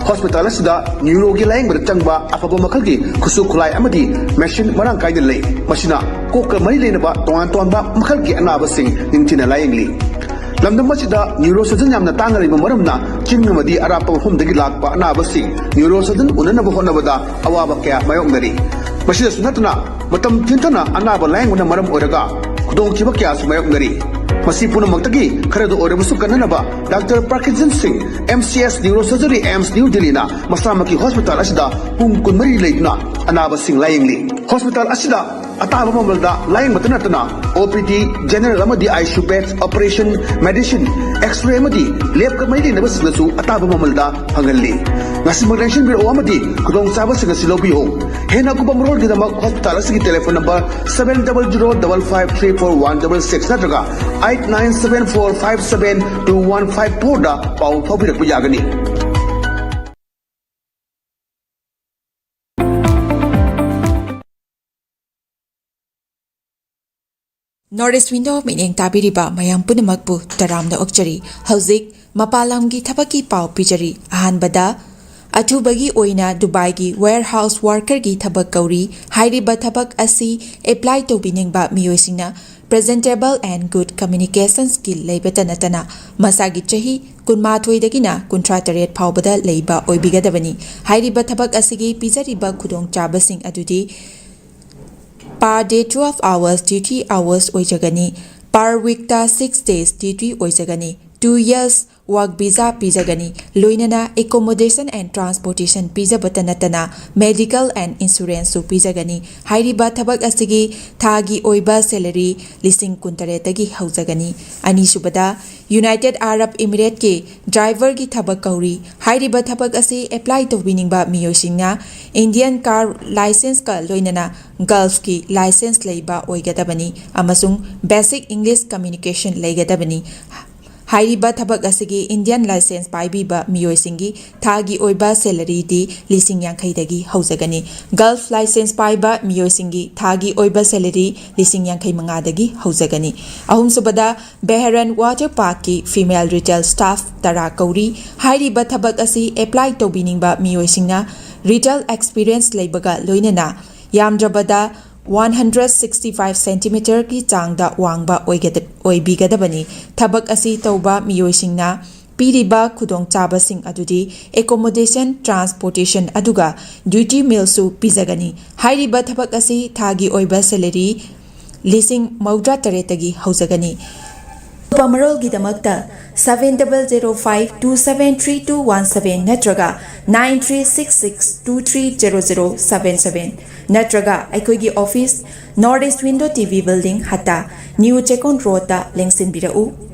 Hospital ꯑꯁꯤꯗ neuro ꯒꯤ ꯂꯥꯌꯦꯡꯕꯗ ꯆꯪꯕ ꯑꯐꯕ ꯃꯈꯜꯒꯤ ꯈꯨꯠꯁꯨ ꯈꯨꯠꯂꯥꯏ ꯑꯃꯗꯤ machine ꯃꯔꯥꯡ ꯀꯥꯏꯅ ꯂꯩ꯫ ꯃꯁꯤꯅ ꯀꯣꯛꯀ ꯃꯔꯤ ꯂꯩꯅꯕ ꯇꯣꯉꯥꯟ ꯇꯣꯉꯥꯟꯕ ꯃꯈꯜꯒꯤ ꯑꯅꯥꯕꯁꯤꯡ ꯅꯤꯡꯊꯤꯅ ꯂꯥꯌꯦꯡꯂꯤ꯫ ꯂꯝꯗꯝ ꯑꯁꯤꯗ neurosurgeon ꯌꯥꯝꯅ ꯇꯥꯡꯅ ꯂꯩꯕ ꯃꯔꯝꯅ ꯆꯤꯡ ꯑꯃꯗꯤ ꯑꯔꯥꯞꯄ ꯃꯐꯝꯗꯒꯤ ꯂꯥꯛꯄ ꯑꯅꯥꯕꯁꯤꯡ neurosurgeon ꯎꯅꯅꯕ ꯍꯣꯠꯅꯕꯗ ꯑꯋꯥꯕ ꯀꯌꯥ ꯃꯥꯌꯣꯛꯅꯔꯤ꯫ ꯃꯁꯤꯗꯁꯨ ꯅꯠꯇꯅ ꯃꯇꯝ ꯊꯦꯡꯊꯅ ꯑꯅꯥꯕ ꯂꯥꯌꯦꯡꯕꯅ ꯃꯔꯝ ꯑꯣꯏꯔꯒ ꯈꯨꯗꯣꯡꯊꯤꯕ ꯀꯌꯥꯁꯨ ꯃꯥꯌꯣꯛꯅꯔꯤ꯫ ꯃꯁꯤ ꯄꯨꯝꯅꯃꯛꯇꯒꯤ ꯈꯔꯗ ꯑꯣꯏꯔꯕꯁꯨ ꯀꯟꯅꯅꯕ Doctor Parkinson Singh, M C S Neurosurgery, AIIMS New Delhi ꯅ ꯃꯁꯥꯃꯛꯀꯤ hospital ꯑꯁꯤꯗ ꯄꯨꯡ ꯀꯨꯟꯃꯔꯤ ꯂꯩꯗꯨꯅ ꯑꯅꯥꯕꯁꯤꯡ ꯂꯥꯌꯦꯡꯂꯤ꯫ Hospital ꯑꯁꯤꯗ ꯑꯇꯥꯕ ꯃꯃꯜꯗ ꯂꯥꯌꯦꯡꯕꯇ ꯅꯠꯇꯅ O P D, general ꯑꯃꯗꯤ ICU beds, operation, medicine, X-ray ꯑꯃꯗꯤ lab ꯀ ꯃꯔꯤ ꯂꯩꯅꯕꯁꯤꯡꯗꯁꯨ ꯑꯇꯥꯕ ꯃꯃꯜꯗ ꯐꯪꯍꯜꯂꯤ꯫ ꯉꯁꯤꯃꯛ ꯂꯦꯡꯁꯤꯟꯕꯤꯔꯛꯎ ꯑꯃꯗꯤ ꯈꯨꯗꯣꯡꯆꯥꯕꯁꯤꯡ ꯑꯁꯤ ꯂꯧꯕꯤꯌꯨ꯫ ꯍꯦꯟꯅ ꯑꯀꯨꯞꯄ ꯃꯔꯣꯜꯒꯤꯗꯃꯛ hospital ꯑꯁꯤꯒꯤ telephone number seven double zero double five three four one double six ꯅꯠꯇ꯭ꯔꯒ eight nine seven four five seven two one five four ꯗ ꯄꯥꯎ ꯐꯥꯎꯕꯤꯔꯛꯄ ꯌꯥꯒꯅꯤ꯫ North East Window ꯃꯤꯠꯌꯦꯡ ꯇꯥꯕꯤꯔꯤꯕ ꯃꯌꯥꯝ ꯄꯨꯝꯅꯃꯛꯄꯨ ꯇꯔꯥꯝꯅ ꯑꯣꯛꯆꯔꯤ꯫ ꯍꯧꯖꯤꯛ ꯃꯄꯥꯟ ꯂꯝꯒꯤ ꯊꯕꯛꯀꯤ ꯄꯥꯎ ꯄꯤꯖꯔꯤ꯫ ꯑꯍꯥꯟꯕꯗ, ꯑꯊꯨꯕꯒꯤ ꯑꯣꯏꯅ ꯗꯨꯕꯥꯏꯒꯤ warehouse worker ꯒꯤ ꯊꯕꯛ ꯀꯧꯔꯤ꯫ ꯍꯥꯏꯔꯤꯕ ꯊꯕꯛ ꯑꯁꯤ apply ꯇꯧꯕꯤꯅꯤꯡꯕ ꯃꯤꯑꯣꯏꯁꯤꯡꯅ presentable and good communication skill ꯂꯩꯕꯇ ꯅꯠꯇꯅ ꯃꯁꯥꯒꯤ ꯆꯍꯤ ꯀꯨꯟꯃꯥꯊꯣꯏꯗꯒꯤꯅ ꯀꯨꯟꯊ꯭ꯔꯥ ꯇꯔꯦꯠ ꯐꯥꯎꯕꯗ ꯂꯩꯕ ꯑꯣꯏꯕꯤꯒꯗꯕꯅꯤ꯫ ꯍꯥꯏꯔꯤꯕ ꯊꯕꯛ ꯑꯁꯤꯒꯤ ꯄꯤꯖꯔꯤꯕ ꯈꯨꯗꯣꯡꯆꯥꯕꯁꯤꯡ ꯑꯗꯨꯗꯤ per day twelve hours duty hours ꯑꯣꯏꯖꯒꯅꯤ꯫ Per week ꯇ six days duty ꯑꯣꯏꯖꯒꯅꯤ꯫ two years work visa ꯄꯤꯖꯒꯅꯤ꯫ ꯂꯣꯏꯅꯅ accommodation and transportation ꯄꯤꯖꯕꯇ ꯅꯠꯇꯅ medical and insuranceꯁꯨ ꯄꯤꯖꯒꯅꯤ꯫ ꯍꯥꯏꯔꯤꯕ ꯊꯕꯛ ꯑꯁꯤꯒꯤ ꯊꯥꯒꯤ ꯑꯣꯏꯕ salary ꯂꯤꯁꯤꯡ ꯀꯨꯟꯇꯔꯦꯠꯇꯒꯤ ꯍꯧꯖꯒꯅꯤ꯫ ꯑꯅꯤꯁꯨꯕꯗ, United Arab Emirateꯀꯤ driverꯒꯤ ꯊꯕꯛ ꯀꯧꯔꯤ꯫ ꯍꯥꯏꯔꯤꯕ ꯊꯕꯛ ꯑꯁꯤ apply ꯇꯧꯕꯤꯅꯤꯡꯕ ꯃꯤꯑꯣꯏꯁꯤꯡꯅ Indian car licenceꯀ ꯂꯣꯏꯅꯅ Gulfꯀꯤ license ꯂꯩꯕ ꯑꯣꯏꯒꯗꯕꯅꯤ ꯑꯃꯁꯨꯡ basic English communication ꯂꯩꯒꯗꯕꯅꯤ꯫ ꯍꯥꯏꯔꯤꯕ ꯊꯕꯛ ꯑꯁꯤꯒꯤ Indian license ꯄꯥꯏꯕꯤꯕ ꯃꯤꯑꯣꯏꯁꯤꯡꯒꯤ ꯊꯥꯒꯤ ꯑꯣꯏꯕ salaryꯗꯤ ꯂꯤꯁꯤꯡ ꯌꯥꯡꯈꯩꯗꯒꯤ ꯍꯧꯖꯒꯅꯤ꯫ Gulf license ꯄꯥꯏꯕ ꯃꯤꯑꯣꯏꯁꯤꯡꯒꯤ ꯊꯥꯒꯤ ꯑꯣꯏꯕ salary ꯂꯤꯁꯤꯡ ꯌꯥꯡꯈꯩ ꯃꯉꯥꯗꯒꯤ ꯍꯧꯖꯒꯅꯤ꯫ ꯑꯍꯨꯝꯁꯨꯕꯗ, Bahrain Water Parkꯀꯤ female retail staff ꯇꯔꯥ ꯀꯧꯔꯤ꯫ ꯍꯥꯏꯔꯤꯕ ꯊꯕꯛ ꯑꯁꯤ apply ꯇꯧꯕꯤꯅꯤꯡꯕ ꯃꯤꯑꯣꯏꯁꯤꯡꯅ retail experience ꯂꯩꯕꯒ ꯂꯣꯏꯅꯅ ꯌꯥꯝꯗ꯭ꯔꯕꯗ one hundred sixty five centimeterꯒꯤ ꯆꯥꯡꯗ ꯋꯥꯡꯕ ꯑꯣꯏꯒꯗ-, ꯑꯣꯏꯕꯤꯒꯗꯕꯅꯤ꯫ ꯊꯕꯛ ꯑꯁꯤ ꯇꯧꯕ ꯃꯤꯑꯣꯏꯁꯤꯡꯅ ꯄꯤꯔꯤꯕ ꯈꯨꯗꯣꯡꯆꯥꯕꯁꯤꯡ ꯑꯗꯨꯗꯤ accommodation, transportation ꯑꯗꯨꯒ duty mealꯁꯨ ꯄꯤꯖꯒꯅꯤ꯫ ꯍꯥꯏꯔꯤꯕ ꯊꯕꯛ ꯑꯁꯤ ꯊꯥꯒꯤ ꯑꯣꯏꯕ salary ꯂꯤꯁꯤꯡ ꯃꯧꯗ꯭ꯔꯥ ꯇꯔꯦꯠꯇꯒꯤ ꯍꯧꯖꯒꯅꯤ꯫ ꯑꯀꯨꯞꯄ ꯃꯔꯣꯜꯒꯤꯗꯃꯛꯇ seven double zero five two seven three two one seven ꯅꯠꯇ꯭ꯔꯒ nine three six six two three zero zero seven seven ꯅꯠꯇ꯭ꯔꯒ ꯑꯩꯈꯣꯏꯒꯤ office, North East Window TV Building, ꯍꯠꯇꯥ, New Chekon Roadꯇ ꯂꯦꯡꯁꯤꯟꯕꯤꯔꯛꯎ꯫